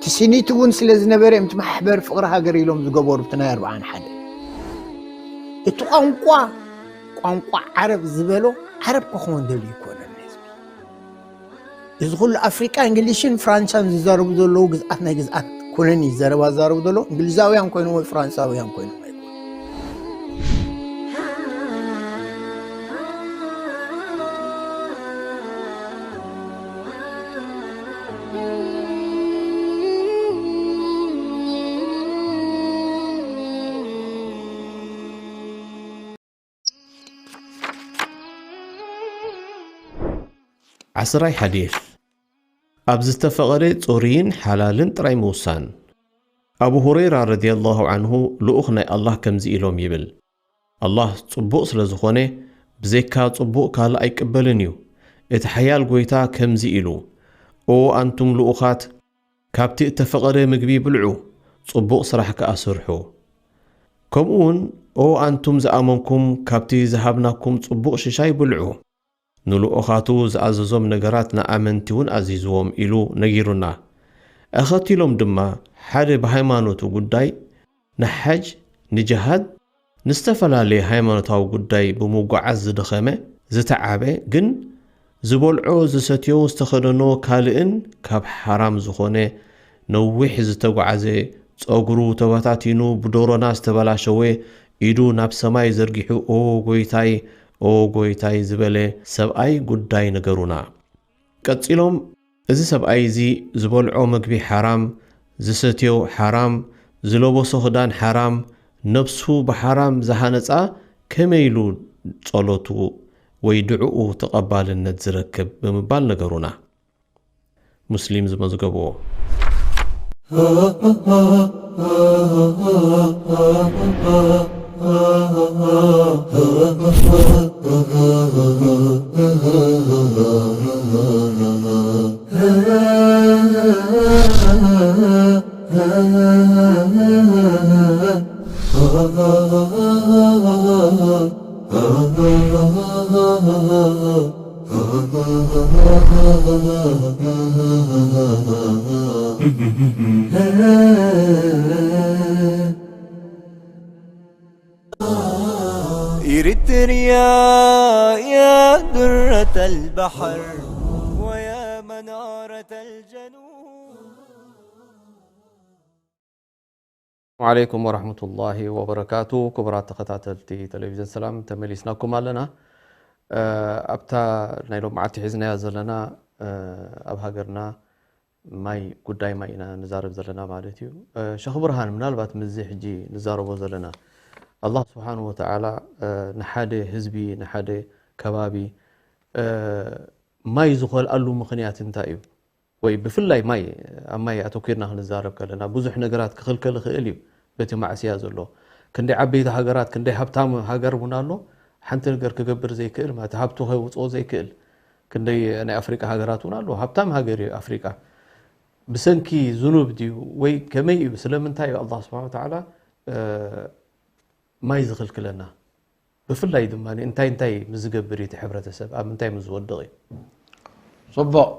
ትስኒት እውን ስለ ዝነበረ እዮም እቲ ማሕበር ፍቕሪ ሃገር ኢሎም ዝገበሩ እቲ ናይ ኣርብዓን ሓደ። እቲ ቋንቋ ቋንቋ ዓረብ ዝበሎ ዓረብ ክኸውን ደልዩ ይኮነን ህዝቢ። እዚ ኩሉ ኣፍሪቃ እንግሊሽን ፍራንሳን ዝዛረቡ ዘለዉ ግዝኣት ናይ ግዝኣት ኮሎኒ ዘረባ ዝዛረቡ ዘለዉ እንግሊዛውያን ኮይኖም ወይ ፍራንሳውያን ኮይኖም ኣይኮኑን። ዓስራይ ሓዲስ፣ ኣብ ዝተፈቐደ ጽሩይን ሓላልን ጥራይ ምውሳን። ኣቡ ሁረይራ ረዲየላሁ ዐንሁ ልኡኽ ናይ ኣላህ ከምዚ ኢሎም ይብል፣ ኣላህ ጽቡቕ ስለ ዝኾነ ብዘይካ ጽቡቕ ካልእ ኣይቅበልን እዩ። እቲ ሓያል ጎይታ ከምዚ ኢሉ፣ ኦ ኣንቱም ልኡኻት፣ ካብቲ እተፈቐደ ምግቢ ብልዑ፣ ጽቡቕ ስራሕ ከኣ ስርሑ። ከምኡውን ኦ ኣንቱም ዝኣመንኩም፣ ካብቲ ዝሃብናኩም ጽቡቕ ሽሻይ ብልዑ። ንልኡኻቱ ዝኣዘዞም ነገራት ንኣመንቲ እውን ኣዚዝዎም ኢሉ ነጊሩና። ኣኸቲሎም ድማ ሓደ ብሃይማኖቱ ጉዳይ ንሓጅ፣ ንጅሃድ፣ ንዝተፈላለየ ሃይማኖታዊ ጉዳይ ብምጉዓዝ ዝደኸመ፣ ዝተዓበ፣ ግን ዝበልዖ፣ ዝሰትዮ፣ ዝተኸደኖ ካልእን ካብ ሓራም ዝኾነ ነዊሕ ዝተጓዓዘ፣ ጸጉሩ ተበታቲኑ ብዶሮና ዝተበላሸወ፣ ኢዱ ናብ ሰማይ ዘርጊሑ ኦ ጎይታይ፣ ኦ ጎይታይ ዝበለ ሰብኣይ ጉዳይ ንገሩና። ቀጺሎም፣ እዚ ሰብኣይ እዚ ዝበልዖ መግቢ ሓራም፣ ዝሰትዮ ሓራም፣ ዝለበሶ ክዳን ሓራም፣ ነብሱ ብሓራም ዝሃነጻ ከመይ ኢሉ ጸሎቱ ወይ ድዕኡ ተቐባልነት ዝረክብ ብምባል ነገሩና። ሙስሊም ዝመዝገብዎ። إريتريا يا درة البحر ويا منارة الجنوب. ዓለይኩም ወረሕመቱላሂ ወበረካቱ። ክቡራት ተኸታተልቲ ቴሌቪዥን ሰላም፣ ተመሊስናኩም ኣለና። እ፣ ኣብታ ናይ ሎማዓንቲ ሒዝናያ ዘለና፣ እ፣ ኣብ ሃገርና ማይ፣ ጉዳይ ማይ ኢና ንዛረብ ዘለና ማለት እዩ። እ፣ ሸኽ ብርሃን፣ ምናልባት ምስዚ ሕጂ ንዛረቦ ዘለና፣ ኣላህ ስብሓን ወተዓላ፣ እ፣ ንሓደ ህዝቢ፣ ንሓደ ከባቢ፣ እ፣ ማይ ዝኸልኣሉ ምኽንያት እንታይ እዩ? ወይ ብፍላይ ማይ፣ ኣብ ማይ ኣተኲርና ክንዛረብ ከለና ብዙሕ ነገራት ክኽልከል ይኽእል እዩ በቲ ማዕስያ ዘሎ። ክንደይ ዓበይቲ ሃገራት፣ ክንደይ ሃብታም ሃገር እውን ኣሎ፣ ሓንቲ ነገር ክገብር ዘይክእል፣ ማለት ሃብቱ ከውፅኦ ዘይክእል። ክንደይ ናይ ኣፍሪቃ ሃገራት እውን ኣሎ፣ ሃብታም ሃገር እዩ ኣፍሪቃ። ብሰንኪ ዝኑብ ድዩ ወይ ከመይ እዩ? ስለምንታይ እዩ ኣላህ ስብሓን ወተዓላ፣ እ፣ ማይ ዝኽልክለና? ብፍላይ ድማ እንታይ እንታይ ምስ ዝገብር እዩ እቲ ሕብረተሰብ? ኣብ ምንታይ ምስ ዝወድቕ እዩ? ጽቡቕ።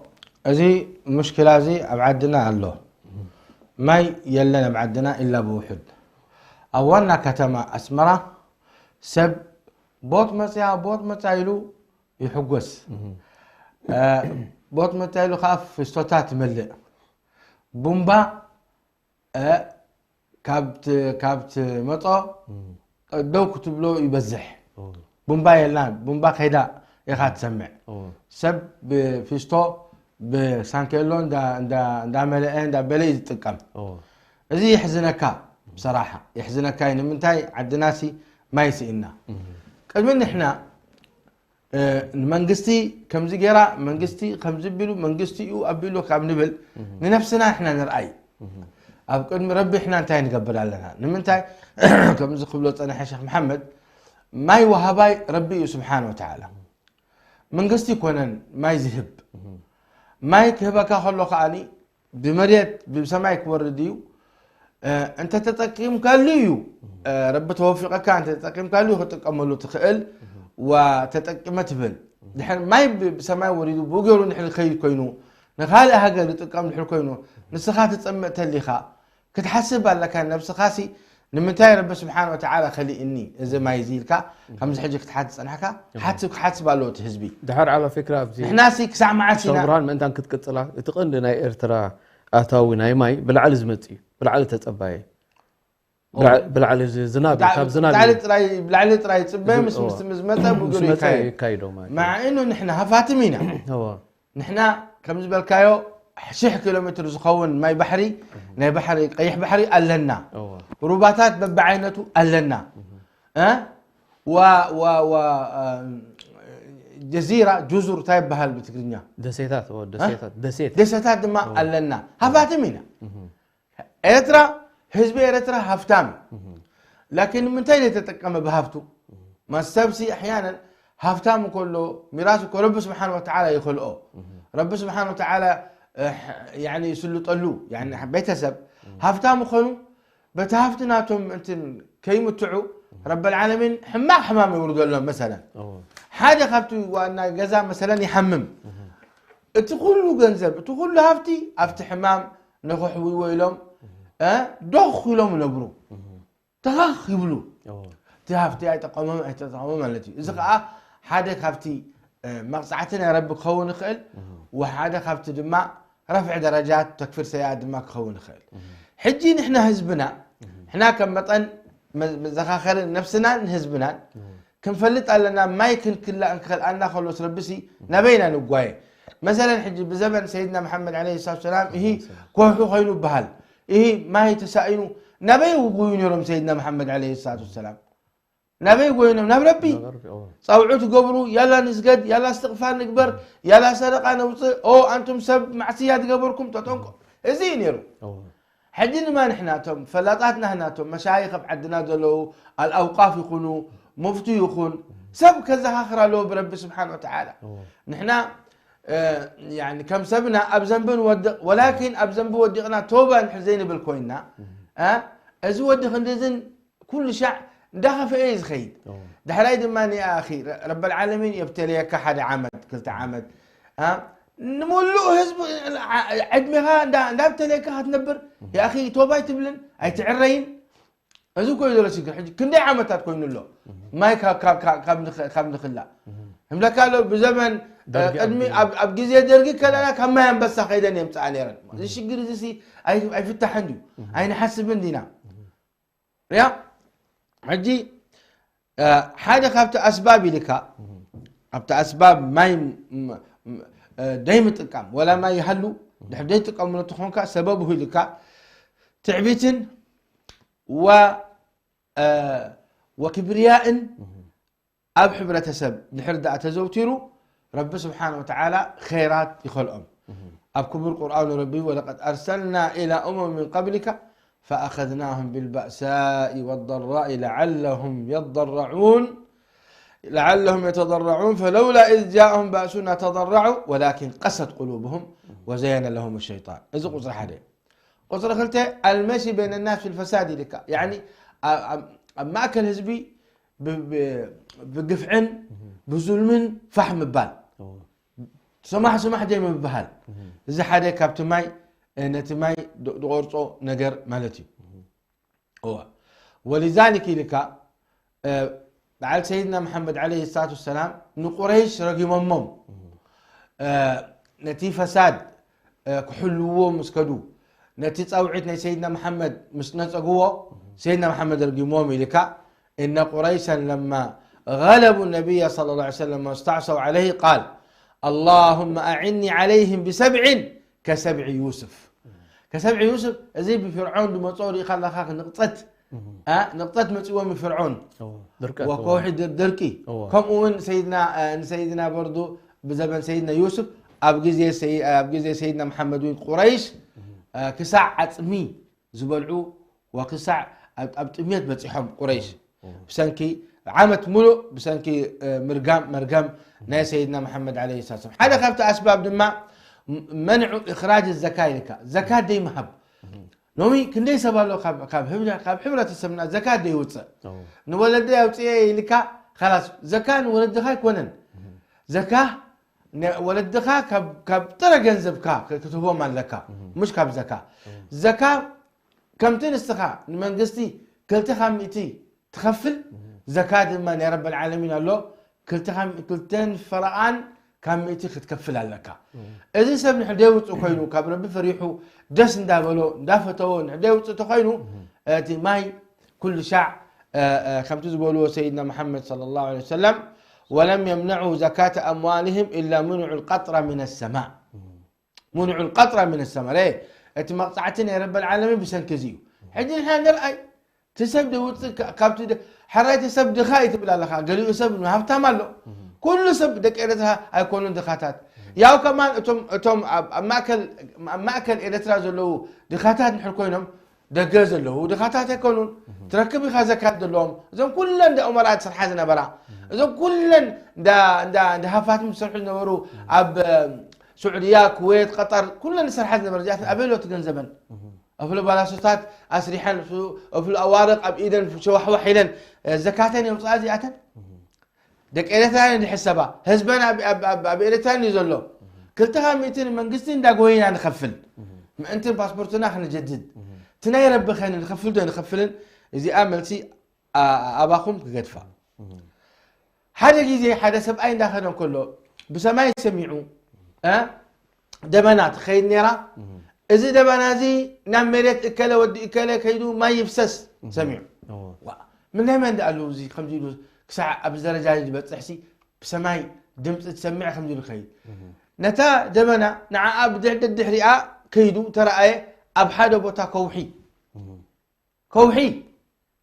እዚ ሙሽኪላ እዚ ኣብ ዓድና ኣሎ። ማይ የለን ኣብ ዓድና ኢላ ብውሑድ። ኣብ ዋና ከተማ ኣስመራ ሰብ ቦጥ መጽያ፣ ቦጥ መጽያ ኢሉ ይሕጎስ። እ፣ ቦጥ መጽያ ኢሉ ከኣ ፍስቶታት ይመልእ። ቡምባ፣ እ፣ ካብ ት-፣ ካብ ትመጾ ደው ክትብሎ ይበዝሕ። ቡምባ የልና፣ ቡምባ ከይዳ ኢኻ ትሰምዕ። ሰብ ብፊስቶ ብሳንኬሎ እንዳ-፣ እንዳ-፣ እንዳመለአ እንዳበለ እዩ ዝጥቀም። እዚ የሕዝነካ፣ ብሰራሓ የሕዝነካ እዩ። ንምንታይ ዓድናሲ ማይ ስኢና? ቅድሚ ንሕና፣ እ፣ ንመንግስቲ ከምዚ ጌራ፣ መንግስቲ ከምዚ ቢሉ፣ መንግስቲ እዩ ኣቢሉ ካብ ንብል፣ ንነፍስና ንሕና ንርኣይ። ኣብ ቅድሚ ረቢ ንሕና እንታይ ንገብር ኣለና? ንምንታይ ከምዚ ክብሎ ጸንሐ ሸኽ መሓመድ፣ ማይ ወሃባይ ረቢ እዩ ስብሓነ ወተዓላ። መንግስቲ ይኮነን ማይ ዝህብ። ማይ ክህበካ ከሎ ከኣኒ ብመሬት ብሰማይ ክወርድ እዩ። እ፣ እንተተጠቂምካሉ እዩ፣ እ፣ ረቢ ተወፊቐካ እንተተጠቂምካሉ እዩ ክጥቀመሉ ትኽእል። ዋ ተጠቂመ ትብል። ድሕር ማይ ብ-፣ ብሰማይ ወሪዱ ብኡ ገይሩ እንድሕር ዝኸይድ ኮይኑ፣ ንኻልእ ሃገር ዝጥቀም ድሕር ኮይኑ፣ ንስኻ ትጸምእ ተሊኻ ክትሓስብ ኣለካ። ነብስኻሲ ንምንታይ ረቢ ስብሓን ወተዓላ ከሊእኒ እዚ ማይ እዚ ኢልካ ከምዚ ሕጂ ክትሓት ዝጸናሕካ ሓስብ ክሓስብ ኣለዎ እቲ ህዝቢ። ድሓር ዓላ ፍክራ ኣብዚ ንሕናሲ ክሳዕ መዓስ ኢና ሸብራን ምእንታን ክትቅጽላ፣ እቲ ቀንዲ ናይ ኤርትራ ኣታዊ ናይ ማይ ብላዕሊ ዝመጽእ እዩ፣ ብላዕሊ ተጸባየ። ብላዕ-፣ ብላዕሊ እዚ ዝናብ እዩ፣ ካብ ዝናብ ብላዕሊ እዩ። ጥራይ ብላዕሊ ጥራይ ጽበ ምስ እዎ። ምስ ምስ መጸ ብእግሩ ምስ መጸ ይካየድ። ይካይዶ ማለት እዩ። መዓ ኢኑ ንሕና ሃፋትም ኢና። እዎ። ንሕና ከም ዝበልካዮ ሽሕ ኪሎ ሜትር ዝኸውን ማይ ባሕሪ ናይ ባሕሪ ቀይሕ ባሕሪ ኣለና። እዎ። ሩባታት በብዓይነቱ ኣለና። እ? ዋ ዋ ዋ እ፣ ጀዚራ ጁዙር እንታይ ይበሃል ብትግርኛ? ደሴታት፣ እዎ፣ ደሴታት፣ ደሴት። ደሴታት ድማ እዎ። ኣለና። ሃፋትም ኢና። ኤርትራ ህዝቢ ኤርትራ ሃፍታም እዩ። ላኪን ንምንታይ ዘይተጠቀመ ብሃፍቱ? ማሰብሲ ኣሕያነን ሃፍታም እንከሎ ሚራስ እኮ ረቢ ስብሓን ወተዓላ ይኸልኦ። ረቢ ስብሓን ወተዓላ እ፣ ያኒ ይስልጠሉ። ያኒ ቤተሰብ ሃፍታም ይኾኑ በቲ ሃፍቲ ናቶም እንትን ከይምትዑ ረበል ዓለሚን ሕማቕ ሕማም የውርደሎም። መሰለን እዎ። ሓደ ካብቲ ዋና ገዛ መሰለን ይሓምም። እቲ ኩሉ ገንዘብ፣ እቲ ኩሉ ሃፍቲ ኣብቲ ሕማም ነኸሕውዎ ኢሎም፣ እ፣ ዶኽ ኢሎም ይነብሩ። ተኻኽ ይብሉ። እዎ። እቲ ሃፍቲ ኣይጠቐሞም ኣይተጠቐሞም ማለት እዩ። እዚ ከዓ ሓደ ካብቲ፣ እ፣ መቕጻዕቲ ናይ ረቢ ክኸውን ይኽእል፣ ወሓደ ካብቲ ድማ ረፍዒ ደረጃት ተክፊር ሰይኣት ድማ ክኸውን ይኽእል። ሕጂ ንሕና ህዝብና፣ ንሕና ከም መጠን መ-፣ መዘኻኸሪ ነብስናን ህዝብናን ክንፈልጥ ኣለና። ማይ ክንክላ-፣ እንክኸልኣና ከሎስ ረቢሲ ናበይና ንጓየ? መሰለን ሕጂ ብዘመን ሰይድና መሓመድ ዓለይሂ ሰላቱ ሰላም፣ እሂ ኮሑ ኮይኑ ይበሃል፣ እሂ ማይ ተሳኢኑ፣ ናበይ ይጉዩ ነይሮም ሰይድና መሓመድ ዓለይሂ ሰላቱ ሰላም? ናበይ ጎይኖም? ናብ ረቢ ናብ ረቢ፣ እዎ። ጸውዑ ትገብሩ፣ ያላ ንስገድ፣ ያላ እስትቕፋር ንግበር፣ ያላ ሰደቃ ነውፅእ። ኦ ኣንቱም ሰብ ማዕስያ ዝገበርኩም ተጠንቀ። እዚ እዩ ነይሩ። እዎ። ሕጂ ድማ ንሕና እቶም ፈላጣት ናህና እቶም መሻይኽ ኣብ ዓድና ዘለዉ ኣልኣውቃፍ ይኹኑ ሙፍቲ ይኹን ሰብ ከዘኻኽር ኣለዎ ብረቢ ስብሓን ወተዓላ። እዎ። ንሕና እ፣ ያኒ ከም ሰብና ኣብ ዘንቢ ንወድቕ፣ ወላኪን ኣብ ዘንቢ ወዲቕና ቶባ እንድሕር ዘይንብል ኮይንና፣ እ፣ እዚ ወዲ ክንድዝን ኩሉ ሻዕ እንዳኸፈኤ እዩ ዝኸይድ። እዎ። ዳሕራይ ድማ ንኣኺ ረ-፣ ረበል ዓለሚን የብተለየካ ሓደ ዓመት፣ ክልተ ዓመት፣ እ፣ ንምሉእ ህዝቢ ዓ-፣ ዕድሜኻ እንዳ-፣ እንዳብተለየካ ክትነብር፣ ያኺ ቶባ ኣይትብልን፣ ኣይትዕረይን። እዚ እኮ እዩ ዘሎ ሽግር። ሕጂ ክንደይ ዓመታት ኮይኑ ኣሎ? ማይ ካብ፣ ካብ፣ ካብ፣ ካብ ንኽ-፣ ካብ ንኽላእ። እምለካ ኣሎ ብዘመን፣ ደርጊ ቅድሚ፣ ኣብ ኣብ፣ ኣብ ግዜ ደርጊ ከለና ካብ ማይ ኣንበሳ ከይደን የምጽኣ ነይረን። እዚ ሽግር እዚ ሲ ኣይ-፣ ኣይፍታሕን ድዩ? ኣይንሓስብን ዲና? ያ፣ ሕጂ፣ እ፣ ሓደ ካብቲ ኣስባብ ኢልካ፣ ኣብቲ ኣስባብ ማይ ም-፣ ም-፣ እ፣ ደይምጥቃም፣ ወላ ማይ ይሃሉ፣ ድሕር ደይጥቀምሉ ተኾንካ፣ ሰበቡ ኢልካ፣ ትዕቢትን ወ-፣ እ፣ ወክብርያእን ኣብ ሕብረተሰብ ድሕር ደኣ ተዘውቲሩ፣ ረቢ ስብሓነ ወተዓላ ኸይራት ይኸልኦም። ኣብ ክቡር ቁርኣኑ ረቢ፣ "ወለቀድ ኣርሰልና ኢላ ኡመም ሚን ቀብሊካ فأخذناهم بالبأساء والضراء لعلهم يضرعون، لعلهم يتضرعون، فلولا إذ جاءهم بأسنا تضرعوا ولكن قست قلوبهم وزين لهم الشيطان. እዚ ቁጽሪ ሓደ። ቁጽሪ ክልተ፣ المشي بين الناس في الفساد ኢልካ። ያኒ ኣብ ማእከል ህዝቢ ብግፍዕን ብዙልምን ፋሕ ምባል፣ ሰማሕ ሰማሕ ዘይምብሃል። እዚ ሓደ ካብቲ ማይ ነቲ ማይ ዝቆርጾ ነገር ማለት እዩ። እዋ ወሊዛሊክ ኢልካ በዓል ሰይድና መሓመድ ዓለይሂ ሰላቱ ወሰላም ንቁረይሽ ረጊሞሞም፣ ነቲ ፈሳድ ክሕልውዎ ምስ ከዱ፣ ነቲ ጻውዒት ናይ ሰይድና መሓመድ ምስ ነጸግዎ፣ ሰይድና መሓመድ ረጊሞም ኢልካ። إن قريشا لما غلبوا النبي صلى الله عليه وسلم واستعصوا عليه قال اللهم أعني عليهم بسبع كسبع يوسف. كسبع يوسف، እዚ ብፍርዖን ዝመጾ ርኢኻ ኣለኻ፣ ንቕጸት ንቕጸት መጺዎም ፍርዖን፣ ድርቀት ወከውሒ ድርቂ። ከምኡ እውን ሰይድና ንሰይድና በርዱ ብዘበን ሰይድና ዩስፍ ኣብ ግዜ ሰይድና መሓመድ እውን ቁረይሽ ክሳዕ ዓፅሚ ዝበልዑ ወክሳዕ ኣብ ጥሜት በፂሖም ቁረይሽ ብሰንኪ ዓመት ሙሉእ ብሰንኪ ምርጋም መርገም ናይ ሰይድና መሓመድ ዓለይሂ ሰላም። ሓደ ካብቲ ኣስባብ ድማ መንዑ እኽራጅ ዘካ ኢልካ፣ ዘካት ደይ ምሃብ። ሎሚ ክንደይ ሰብ ኣሎ ካብ ሕብረተሰብና ዘካ ደይውፅእ። ንወለደይ ኣውፅኤ ኢልካ ላስ ዘካ ንወለድኻ ኣይኮነን። ዘካ ወለድኻ ካብ ጥረ ገንዘብካ ክትህቦም ኣለካ፣ ምሽ ካብ ዘካ። ዘካ ከምቲ ንስኻ ንመንግስቲ ክልተ ካብ ሚእቲ ትኸፍል፣ ዘካ ድማ ናይ ረበል ዓለሚን ኣሎ ክልተን ፈረቓን ካብ ሚእቲ ክትከፍል ኣለካ። እዚ ሰብ ንሕደ ውፅእ ኮይኑ ካብ ረቢ ፈሪሑ ደስ እንዳበሎ እንዳፈተዎ ንሕደ ውፅእ ተኮይኑ እቲ ማይ ኩሉ ሻዕ ከምቲ ዝበልዎ ሰይድና መሓመድ صلى الله عليه وسلم ولم يمنعوا زكاة أموالهم إلا منعوا القطر من السماء منعوا القطر من السماء። እቲ መቕፃዕቲ ናይ ረበል ዓለሚን ብሰንኪ እዚ እዩ። ሕጂ ንሕና ንርኣይ እቲ ሰብ ደውፅእ ካብቲ ሕራይ እቲ ሰብ ድኻ እዩ ትብል ኣለኻ። ገሊኡ ሰብ ሃብታም ኣሎ። ኩሉ ሰብ ደቂ ኤርትራ ኣይኮኑን ድኻታት። ያው ከማን እቶም እቶም ኣብ ማእከል ኤርትራ ዘለዉ ድኻታት ንሕር ኮይኖም ደገ ዘለዉ ድኻታት ኣይኮኑን። ትረክብ ኢኻ ዘካት ዘለዎም እዞም ኩለን እንዳ ኡመራት ዝሰርሓ ዝነበራ እዞም ኩለን እንዳ ሃፋትም ዝሰርሑ ዝነበሩ ኣብ ሱዑድያ፣ ኩዌት፣ ቀጠር ኩለን ዝሰርሓ ዝነበረ እዚኣተን ኣበይ ኣሎ እቲ ገንዘበን? እፍሉ ባላሶታት ኣስሪሐን እፍሉ ኣዋርቕ ኣብ ኢደን ሸዋሕዋሕ ኢለን ዘካተን የውፅኣ እዚኣተን። ደቂ ኤርትራን ዝሕሰባ ህዝበን ኣብ ኤርትራን እዩ ዘሎ። ክልተ ካብ ሚእቲ ንመንግስቲ እንዳጎይና ንኸፍል ምእንትን ፓስፖርትና ክንጀድድ እቲ ናይ ረቢ ኸን ንኸፍል ዶ ንኸፍልን? እዚኣ መልሲ ኣባኹም ክገድፋ። ሓደ ግዜ ሓደ ሰብኣይ እንዳኸደ እንከሎ ብሰማይ ሰሚዑ ደበና ትኸይድ ነይራ። እዚ ደበና እዚ ናብ መሬት እከለ ወዲ እከለ ከይዱ ማይ ይፍሰስ ሰሚዑ። ምንዳይ መን ደኣሉ እዚ ከምዚ ኢሉ ክሳዕ ኣብዚ ደረጃ ዝበፅሕ ሲ ብሰማይ ድምፂ ትሰምዕ ከምዚ ኢሉ ከይድ። ነታ ደበና ንዓኣ ብድሕድሕሪኣ ከይዱ ተረኣየ። ኣብ ሓደ ቦታ ከውሒ ከውሒ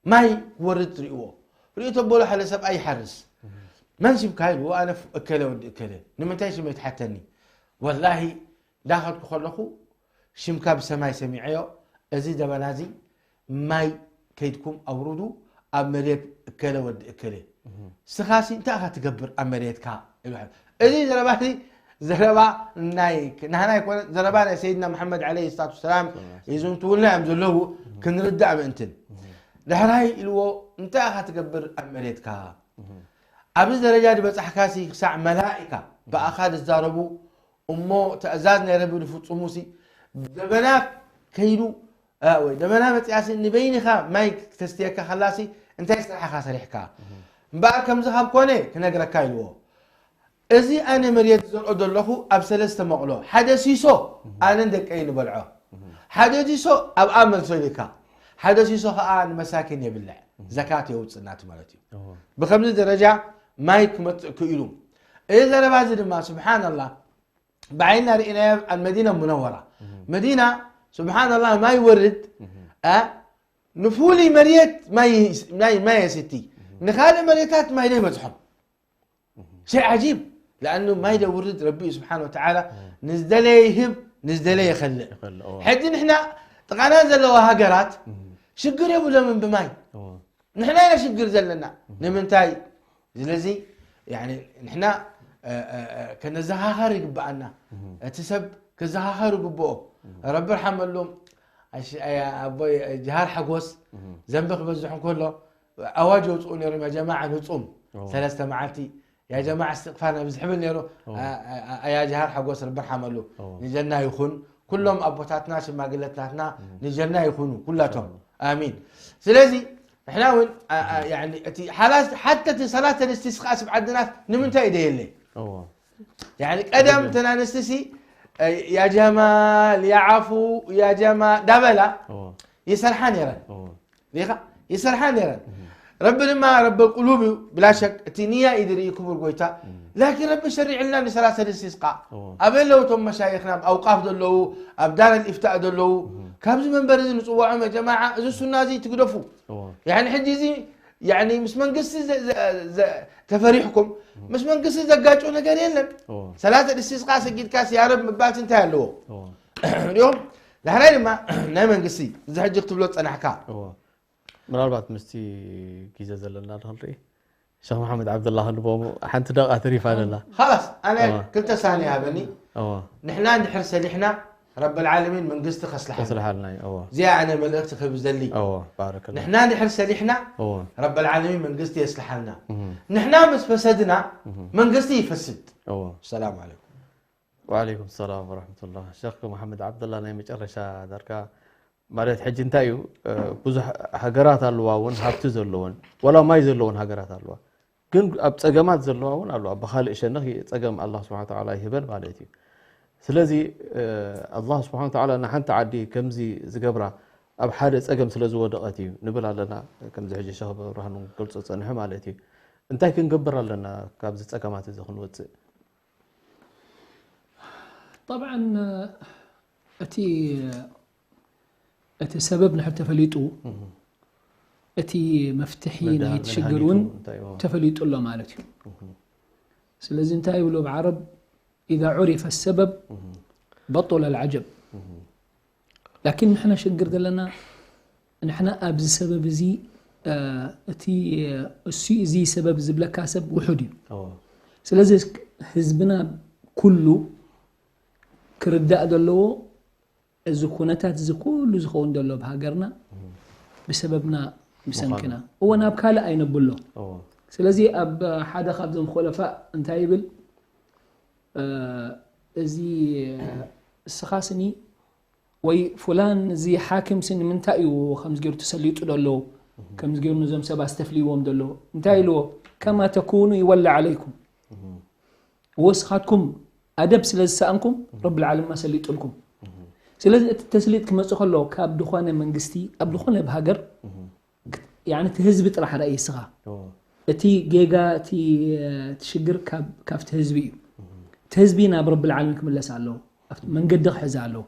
ማይ ክወርድ ትርእዎ። ርእዩ ተበሎ ሓደ ሰብኣይ ይሓርስ። መን ሽምካ ኢልዎ፣ ኣነ እከለ ወዲ እከለ። ንምንታይ ሽመይ ትሓተኒ? ወላሂ እንዳኸድኩ ከለኹ ሽምካ ብሰማይ ሰሚዐዮ። እዚ ደበና እዚ ማይ ከይድኩም ኣውርዱ ኣብ መሬት እከለ ወዲ እከለ። ስኻሲ እንታይ ኢኻ ትገብር ኣብ መሬትካ? እዚ ዘረባ እዚ ዘረባ ናይ ናህና ኣይኮነ ዘረባ ናይ ሰይድና መሓመድ ዓለይሂ ሰላቱ ወሰላም ይዝንትውልና እዮም ዘለዉ። ክንርዳእ ምእንትን ዳሕራይ ኢልዎ እንታይ ኢኻ ትገብር ኣብ መሬትካ? ኣብዚ ደረጃ ዝበጻሕካሲ ክሳዕ መላኢካ ብኣኻ ዝዛረቡ እሞ ትእዛዝ ናይ ረቢ ዝፍጽሙሲ ደበና ከይዱ ወይ ደበና መጽያሲ ንበይንኻ ማይ ክተስትየካ ከላሲ እንታይ ስራሕኻ ሰሪሕካ? እምበኣር ከምዚ ካብ ኮነ ክነግረካ ኢልዎ። እዚ ኣነ መሬት ዝዘርኦ ዘለኹ ኣብ ሰለስተ መቕሎ ሓደ ሲሶ ኣነን ደቀይ ንበልዖ። ሓደ ሲሶ ኣብኣ መልሶ ኢልካ ሓደ ሲሶ ከዓ ንመሳኪን የብልዕ። ዘካት የውፅእ ናቲ ማለት እዩ። ብከምዚ ደረጃ ማይ ክመፅእ ክኢሉ። እዚ ዘረባ እዚ ድማ ስብሓንላህ ብዓይንና ርኢናዮ ኣብ መዲና ሙነወራ። መዲና ስብሓንላህ ማይ ወርድ ንፉሉይ መሬት ማይ የስቲ ንካልእ መሬታት ማይ ዘይበፅሖም። ሸይ ዓጂብ። ለኣኑ ማይ ደውርድ ረቢ ስብሓን ወተዓላ ንዝደለየ ይህብ ንዝደለየ ይኸልእ። ሕጂ ንሕና ጥቓና ዘለዋ ሃገራት ሽግር የብሎምን ብማይ። ንሕና ኢና ሽግር ዘለና። ንምንታይ? ስለዚ፣ ያኒ፣ ንሕና፣ እ፣ እ፣ እ፣ ከነዘኻኸር ይግብኣና። እቲ ሰብ ክዘኻኸር ይግብኦ። ረቢ ርሓመሎም፣ ኣሽ-፣ ኣያ-፣ ኣቦይ ጀሃር ሓጎስ፣ ዘንቢ ክበዝሕ እንከሎ፣ ኣዋጅ የውፅኡ ነይሮም፣ "ያ ጀማዓ ንፁም፣ ሰለስተ መዓልቲ፣ ያ ጀማዓ እስትቕፋር ነብዝሕ" ብል ነይሩ። ኣ-፣ ኣ-፣ ኣ-፣ ኣያ ጀሃር ሓጎስ፣ ረቢ ርሓመሉ። ንጀና ይኹን። ኩሎም ኣቦታትና፣ ሽማግለታትና ንጀና ይኹኑ ኩላቶም። ኣሚን። ስለዚ ንሕና እውን፣ ኣ-፣ ኣ-፣ ያኒ እቲ ሓላስ-፣ ሓተ እቲ ሰላት እስትስቃ ስብ ዓድናስ ንምንታይ እዩ ደየለ? ያኒ ቀደም ተናንስትሲ፣ ያ ጀማል፣ ያ ዓፉ፣ ያ ጀማ ዳበላ ይሰርሓ ነይረን። ዲኻ? ይሰርሓ ነይረን። ረቢ ድማ ረቢ ቁሉብ እዩ፣ ብላ ሸክ እቲ ንያ እዩ ዝርኢ ክቡር ጎይታ። ላኪን ረቢ ሸሪዕልና ንሰላት እስትስቃ። ኣበይ ኣለዉ እቶም መሻይኽና፣ ኣብ ኣውቃፍ ዘለዉ፣ ኣብ ዳር ኣልኢፍታእ ዘለዉ? ካብዚ መንበር እዚ ንጽውዖም፣ ያ ጀማዓ፣ እዚ ሱና እዚ ትግደፉ። ያኒ ሕጂ እዚ፣ ያኒ ምስ መንግስቲ ዘ-፣ ዘ-፣ ዘ-፣ ተፈሪሕኩም፣ ምስ መንግስቲ ዘጋጩ ነገር የለን። ሰላት እስትስቃ ሰጊድካስ ያ ረብ ምባልሲ እንታይ ኣለዎ? ሪኦም፣ ዳሕራይ ድማ ናይ መንግስቲ፣ እዚ ሕጂ ክትብሎ ዝጸናሕካ። ምናልባት ምስቲ ግዜ ዘለና ዶ ክንርኢ? ሸኽ መሓመድ ዓብደላ ክንቦ ሓንቲ ደቂቃ ተሪፋ ዘላ። ኻላስ፣ ኣነ ክልተ ሳኒ ሃበኒ። ንሕና እንድሕር ሰሊሕና፣ ረብል ዓለሚን መንግስቲ ከስልሓልና። ከስልሓልና እዩ። እዚኣ ኣነ መልእኽቲ ክህብ ዘሊ። ባረከላ። ንሕና እንድሕር ሰሊሕና፣ ረብል ዓለሚን መንግስቲ የስልሓልና። ንሕና ምስ ፈሰድና፣ መንግስቲ ይፈስድ። ሰላም ዓለይኩም። ወዓለይኩም ሰላም ወረሕመቱላህ። ሸኽ መሓመድ ዓብደላ፣ ናይ መጨረሻ ዳርጋ ማለት ሕጂ እንታይ እዩ፣ እ፣ ብዙሕ ሃገራት ኣለዋ እውን ሃብቲ ዘለወን፣ ዋላ ማይ ዘለወን ሃገራት ኣለዋ። ግን ኣብ ጸገማት ዘለዋ እውን ኣለዋ። ብኻልእ ሸነኽ ጸገም ኣላህ ስብሓነ ወተዓላ ይህበን ማለት እዩ። ስለዚ፣ እ፣ ኣላህ ስብሓነ ወተዓላ ንሓንቲ ዓዲ ከምዚ ዝገብራ ኣብ ሓደ ጸገም ስለ ዝወደቐት እዩ ንብል ኣለና። ከምዚ ሕጂ ሸኽ ብርሃኑ ክገልጾ ጸንሑ ማለት እዩ። እንታይ ክንገብር ኣለና ካብዚ ጸገማት እዚ ክንወጽእ? ጠብዓን እቲ፣ እቲ ሰበብ ንድሕር ተፈሊጡ፣ እቲ መፍትሒ መዳ-፣ ናይቲ ሽግር መድሃኒቱ እውን እንታይ እዩ? ተፈሊጡ ኣሎ ማለት እዩ። ስለዚ እንታይ ይብሉ ብዓረብ፣ "ኢዛ ዑሪፈ ሰበብ በጦለ ልዓጀብ።" ላኪን ንሕና ሽግር ዘለና፣ ንሕና ኣብዚ ሰበብ እዚ፣ እ፣ እቲ፣ እሱ እዚ ሰበብ ዝብለካ ሰብ ውሑድ እዩ። ስለዚ ህዝብና ኩሉ ክርዳእ ዘለዎ፣ እዚ ኩነታት እዚ ኩሉ ዝኸውን ዘሎ ኣብ ሃገርና ብሰበብና፣ ብሰንክና። ምዃኑ። እወ፣ ናብ ካልእ ኣይነብሎ። ስለዚ ኣብ ሓደ ካብዞም ኾለፋእ እንታይ ይብል? እ፣ እዚ፣ እስኻ ስኒ ወይ ፍላን እዚ ሓኪም ስኒ ንምንታይ እዩ ከምዚ ገይሩ ተሰሊጡ ዘሎ? ከምዚ ገይሩ ነዞም ሰባት ዝተፍልይዎም ዘሎ? እንታይ ኢልዎ? "ከማ ተኩኑ ይወላ ዓለይኩም።" ወስኻትኩም ኣደብ ስለ ዝሰኣንኩም፣ ረብል ዓለሚን ሰሊጡልኩም። ስለዚ እቲ ተስሊጥ ክመጽእ ከሎ ካብ ዝኾነ መንግስቲ፣ ኣብ ዝኾነ ሃገር፣ ያኒ እቲ ህዝቢ ጥራሕ ርኣይ እስኻ። እቲ ጌጋ፣ እቲ፣ እቲ ሽግር ካብ፣ ካብቲ ህዝቢ እዩ። እቲ ህዝቢ ናብ ረብል ዓለሚን ክምለስ ኣለዎ። ኣብቲ መንገዲ ክሕዝ ኣለዎ።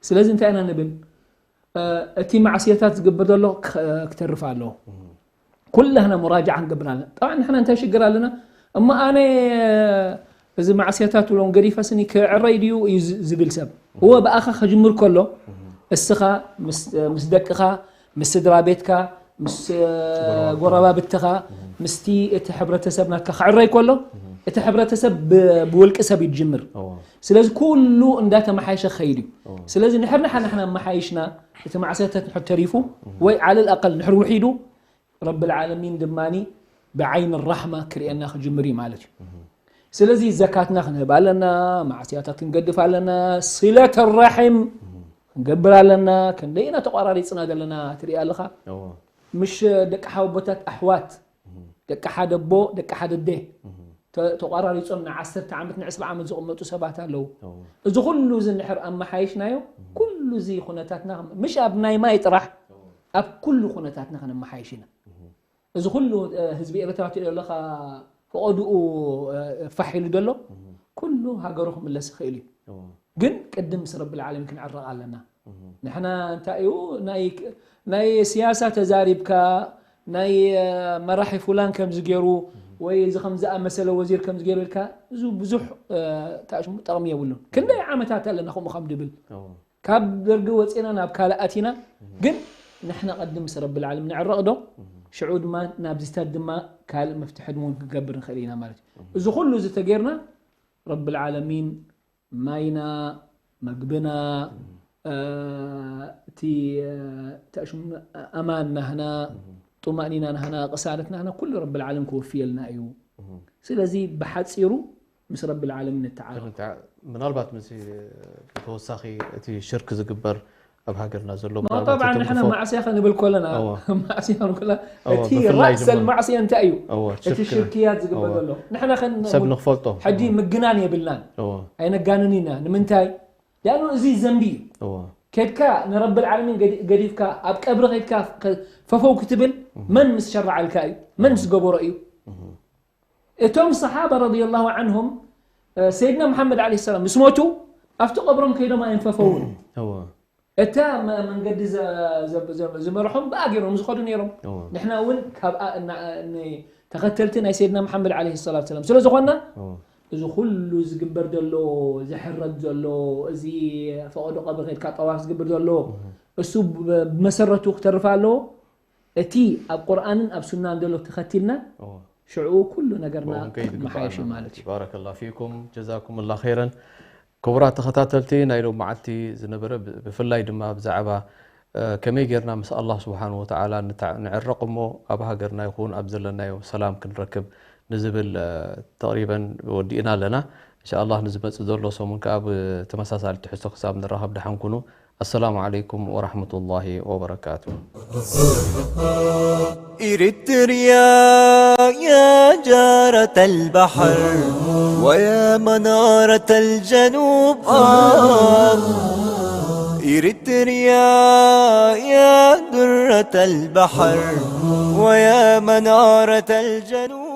ስለዚ እንታይ ኢና ንብል? እ፣ እቲ ማዕስየታት ዝግበር ዘሎ ክ-፣ ክተርፍ ኣለዎ። ኩላህና ሙራጃዓ ክንገብር ኣለና። ጠብዓን ንሕና እንታይ ሽግር ኣለና? እሞ ኣነ እዚ ማዕስየታት ብሎም ገዲፈ ስኒ ክዕረይ ድዩ እዩ ዝ-፣ ዝብል ሰብ። እወ፣ ብኣኻ ክጅምር ከሎ፣ እስኻ ምስ፣ ምስ ደቅኻ፣ ምስ ስድራ ቤትካ፣ ምስ፣ እ፣ ጎረባብቲ። ጎረባብትኻ፣ ምስቲ እቲ ሕብረተሰብ ናትካ ክዕረይ ከሎ፣ እቲ ሕብረተሰብ ብ-፣ ብውልቂ ሰብ እዩ ዝጅምር። እወ። ስለዚ ኩሉ እንዳተመሓየሸ ክኸይድ እዩ። እወ። ስለዚ ንሕና ንሕና ኣመሓይሽና፣ እቲ ማዕስየታት ንሕር ተሪፉ፣ ወይ ዓለል ኣቀል ንሕር ውሒዱ፣ ረብል ዓለሚን ድማኒ ብዓይን ራሕማ ክርእየና ክጅምር እዩ ማለት እዩ። ስለዚ ዘካትና ክንህብ ኣለና፣ ማዕስያታት ክንገድፍ ኣለና፣ ሲለት ራሒም ክንገብር ኣለና። ክንደይና ተቋራሪጽና ዘለና ትርኢ ኣለኻ። እዎ። ምሽ ደቂ ሓወቦታት ኣሕዋት፣ ደቂ ሓደ ኣቦ፣ ደቂ ሓደ ኣደ፣ ተ-፣ ተቋራሪጾም ንዓሰርተ ዓመት ንዕስራ ዓመት ዝቕመጡ ሰባት ኣለዉ። እዎ። እዚ ኩሉ እዚ እንድሕር ኣመሓይሽናዮ፣ ኩሉ እዚ ኩነታትና፣ ምሽ ኣብ ናይ ማይ ጥራሕ፣ ኣብ ኩሉ ኩነታትና ከነመሓይሽ ኢና። እዚ ኩሉ፣ እ፣ ህዝቢ ኤርትራ ትሪኦ ኣለኻ፣ ፈቐድኡ፣ እ፣ ፋሕ ኢሉ ዘሎ፣ ኩሉ ሃገሩ ክምለስ ይኽእል እዩ። እዎ። ግን ቅድም ምስ ረብል ዓለሚን ክንዕረቕ ኣለና። ንሕና እንታይ እዩ፣ ናይ፣ ናይ ስያሳ ተዛሪብካ፣ ናይ፣ እ፣ መራሒ ፉላን ከምዚ ገይሩ፣ ወይ እዚ ከም ዝኣመሰለ ወዚር ከምዚ ገይሩ ኢልካ፣ እዚ ብዙሕ፣ እ፣ ታሽሙ ጠቕሚ የብሉን። ክንደይ ዓመታት ኣለና ከምኡ ከም ድብል። እዎ። ካብ ደርጊ ወፂና ናብ ካልእ ኣቲና፣ ግን ንሕና ቀድም ምስ ረብል ዓለም ንዕረቕ ዶ? ሽዑ ድማ ናብዚታት ድማ ካልእ መፍትሒ እውን ክንገብር ንኽእል ኢና ማለት እዩ። እዚ ኩሉ እዚ ተጌርና ረብል ዓለሚን ማይና፣ መግብና፣ እ፣ እቲ፣ እ፣ ተሽም-፣ ኣማን ናህና፣ ጡማእኒና ናህና፣ ቅሳነት ናህና ኩሉ ረብል ዓለም ክወፍየልና እዩ። ስለዚ ብሓፂሩ ምስ ረብል ዓለሚን ንተዓረቕ። ምናልባት ምስ ብተወሳኺ እቲ ሽርክ ዝግበር ኣብ ሃገርና ዘሎ ማ ምናልባት ጠብዓን እቶም ንሕና ክፈ- ማዕስያ ክንብል ከለና እወ። ማዕስያ ክንብል ከለና እወ፣ እቲ ብፍላይ ራእሰል ድማ ማዕስያ እንታይ እዩ? እወ፣ እቲ ሽርክ ሽርክያት ዝግበር እወ። ዘሎ ንሕና ከን ሰብ ንኽፈልጦ ሕጂ እወ። ምግናን የብልናን እወ። ኣይነጋንን ኢና ንምንታይ ሊኣኑ እዚ ዘንቢ እዩ እወ። ከድካ ንረብል ዓለሚን ገዲ- ገዲፍካ ኣብ ቀብሪ ከድካ ከ- ፈፈው ክትብል መን ምስ ሸረዓልካ እዩ መን ምስ ገበሮ እዩ እቶም ሰሓባ ረዲየላሁ ዓንሁም ሰይድና መሓመድ ዓለይሂ ሰላም ምስ ሞቱ ኣብቲ ቀብሮም ከይዶም ኣይንፈፈውን እወ። እታ መ- መንገዲ ዘ- ዘ- ዘ- ዝመርሖም ብኣ ገይሮም ዝኸዱ ነይሮም እወ። ንሕና እውን ካብኣ እና- ን- ተኸተልቲ ናይ ሰይድና መሓመድ ዓለይሂ ሰላቱ ሰላም ስለ ዝኾንና እወ። እዚ ኩሉ ዝግበር ዘሎ ዝሕረድ ዘሎ እዚ ፈቐዶ ቀብሪ ከድካ ጠዋፍ ዝግበር ዘሎ እሱ ብ- ብመሰረቱ ክተርፍ ኣለዎ እቲ ኣብ ቁርኣንን ኣብ ሱናን ዘሎ ተኸቲልና እወ። ሽዑ ኩሉ ነገርና ብኡ ክንከይድ ዝግበኣና መሓየሽ ማለት ማለት እዩ እዩ። ባረከላሁ ፊኩም፣ ጀዛኩም ላ ኸይረን። ክቡራት ተኸታተልቲ፣ ናይ ሎም መዓልቲ ዝነበረ ብ- ብፍላይ ድማ ብዛዕባ እ፣ ከመይ ጌርና ምስ ኣላህ ስብሓን ወተዓላ ንታ- ንዕረቕ እሞ ኣብ ሃገርና ይኹን ኣብ ዘለናዮ ሰላም ክንረክብ ንዝብል እ፣ ተቕሪበን ወዲእና ኣለና። እንሻ ኣላህ ንዝመፅእ ዘሎ ሰሙን ከዓ ብተመሳሳሊ ትሕዝቶ ክሳብ ንራኸብ ደሓን ኩኑ። ኣሰላሙ ዓለይኩም ወራሕመቱላሂ ወበረካቱ። إريتريا يا جارة البحر ويا منارة الجنوب آه. إريتريا يا درة البحر ويا منارة الجنوب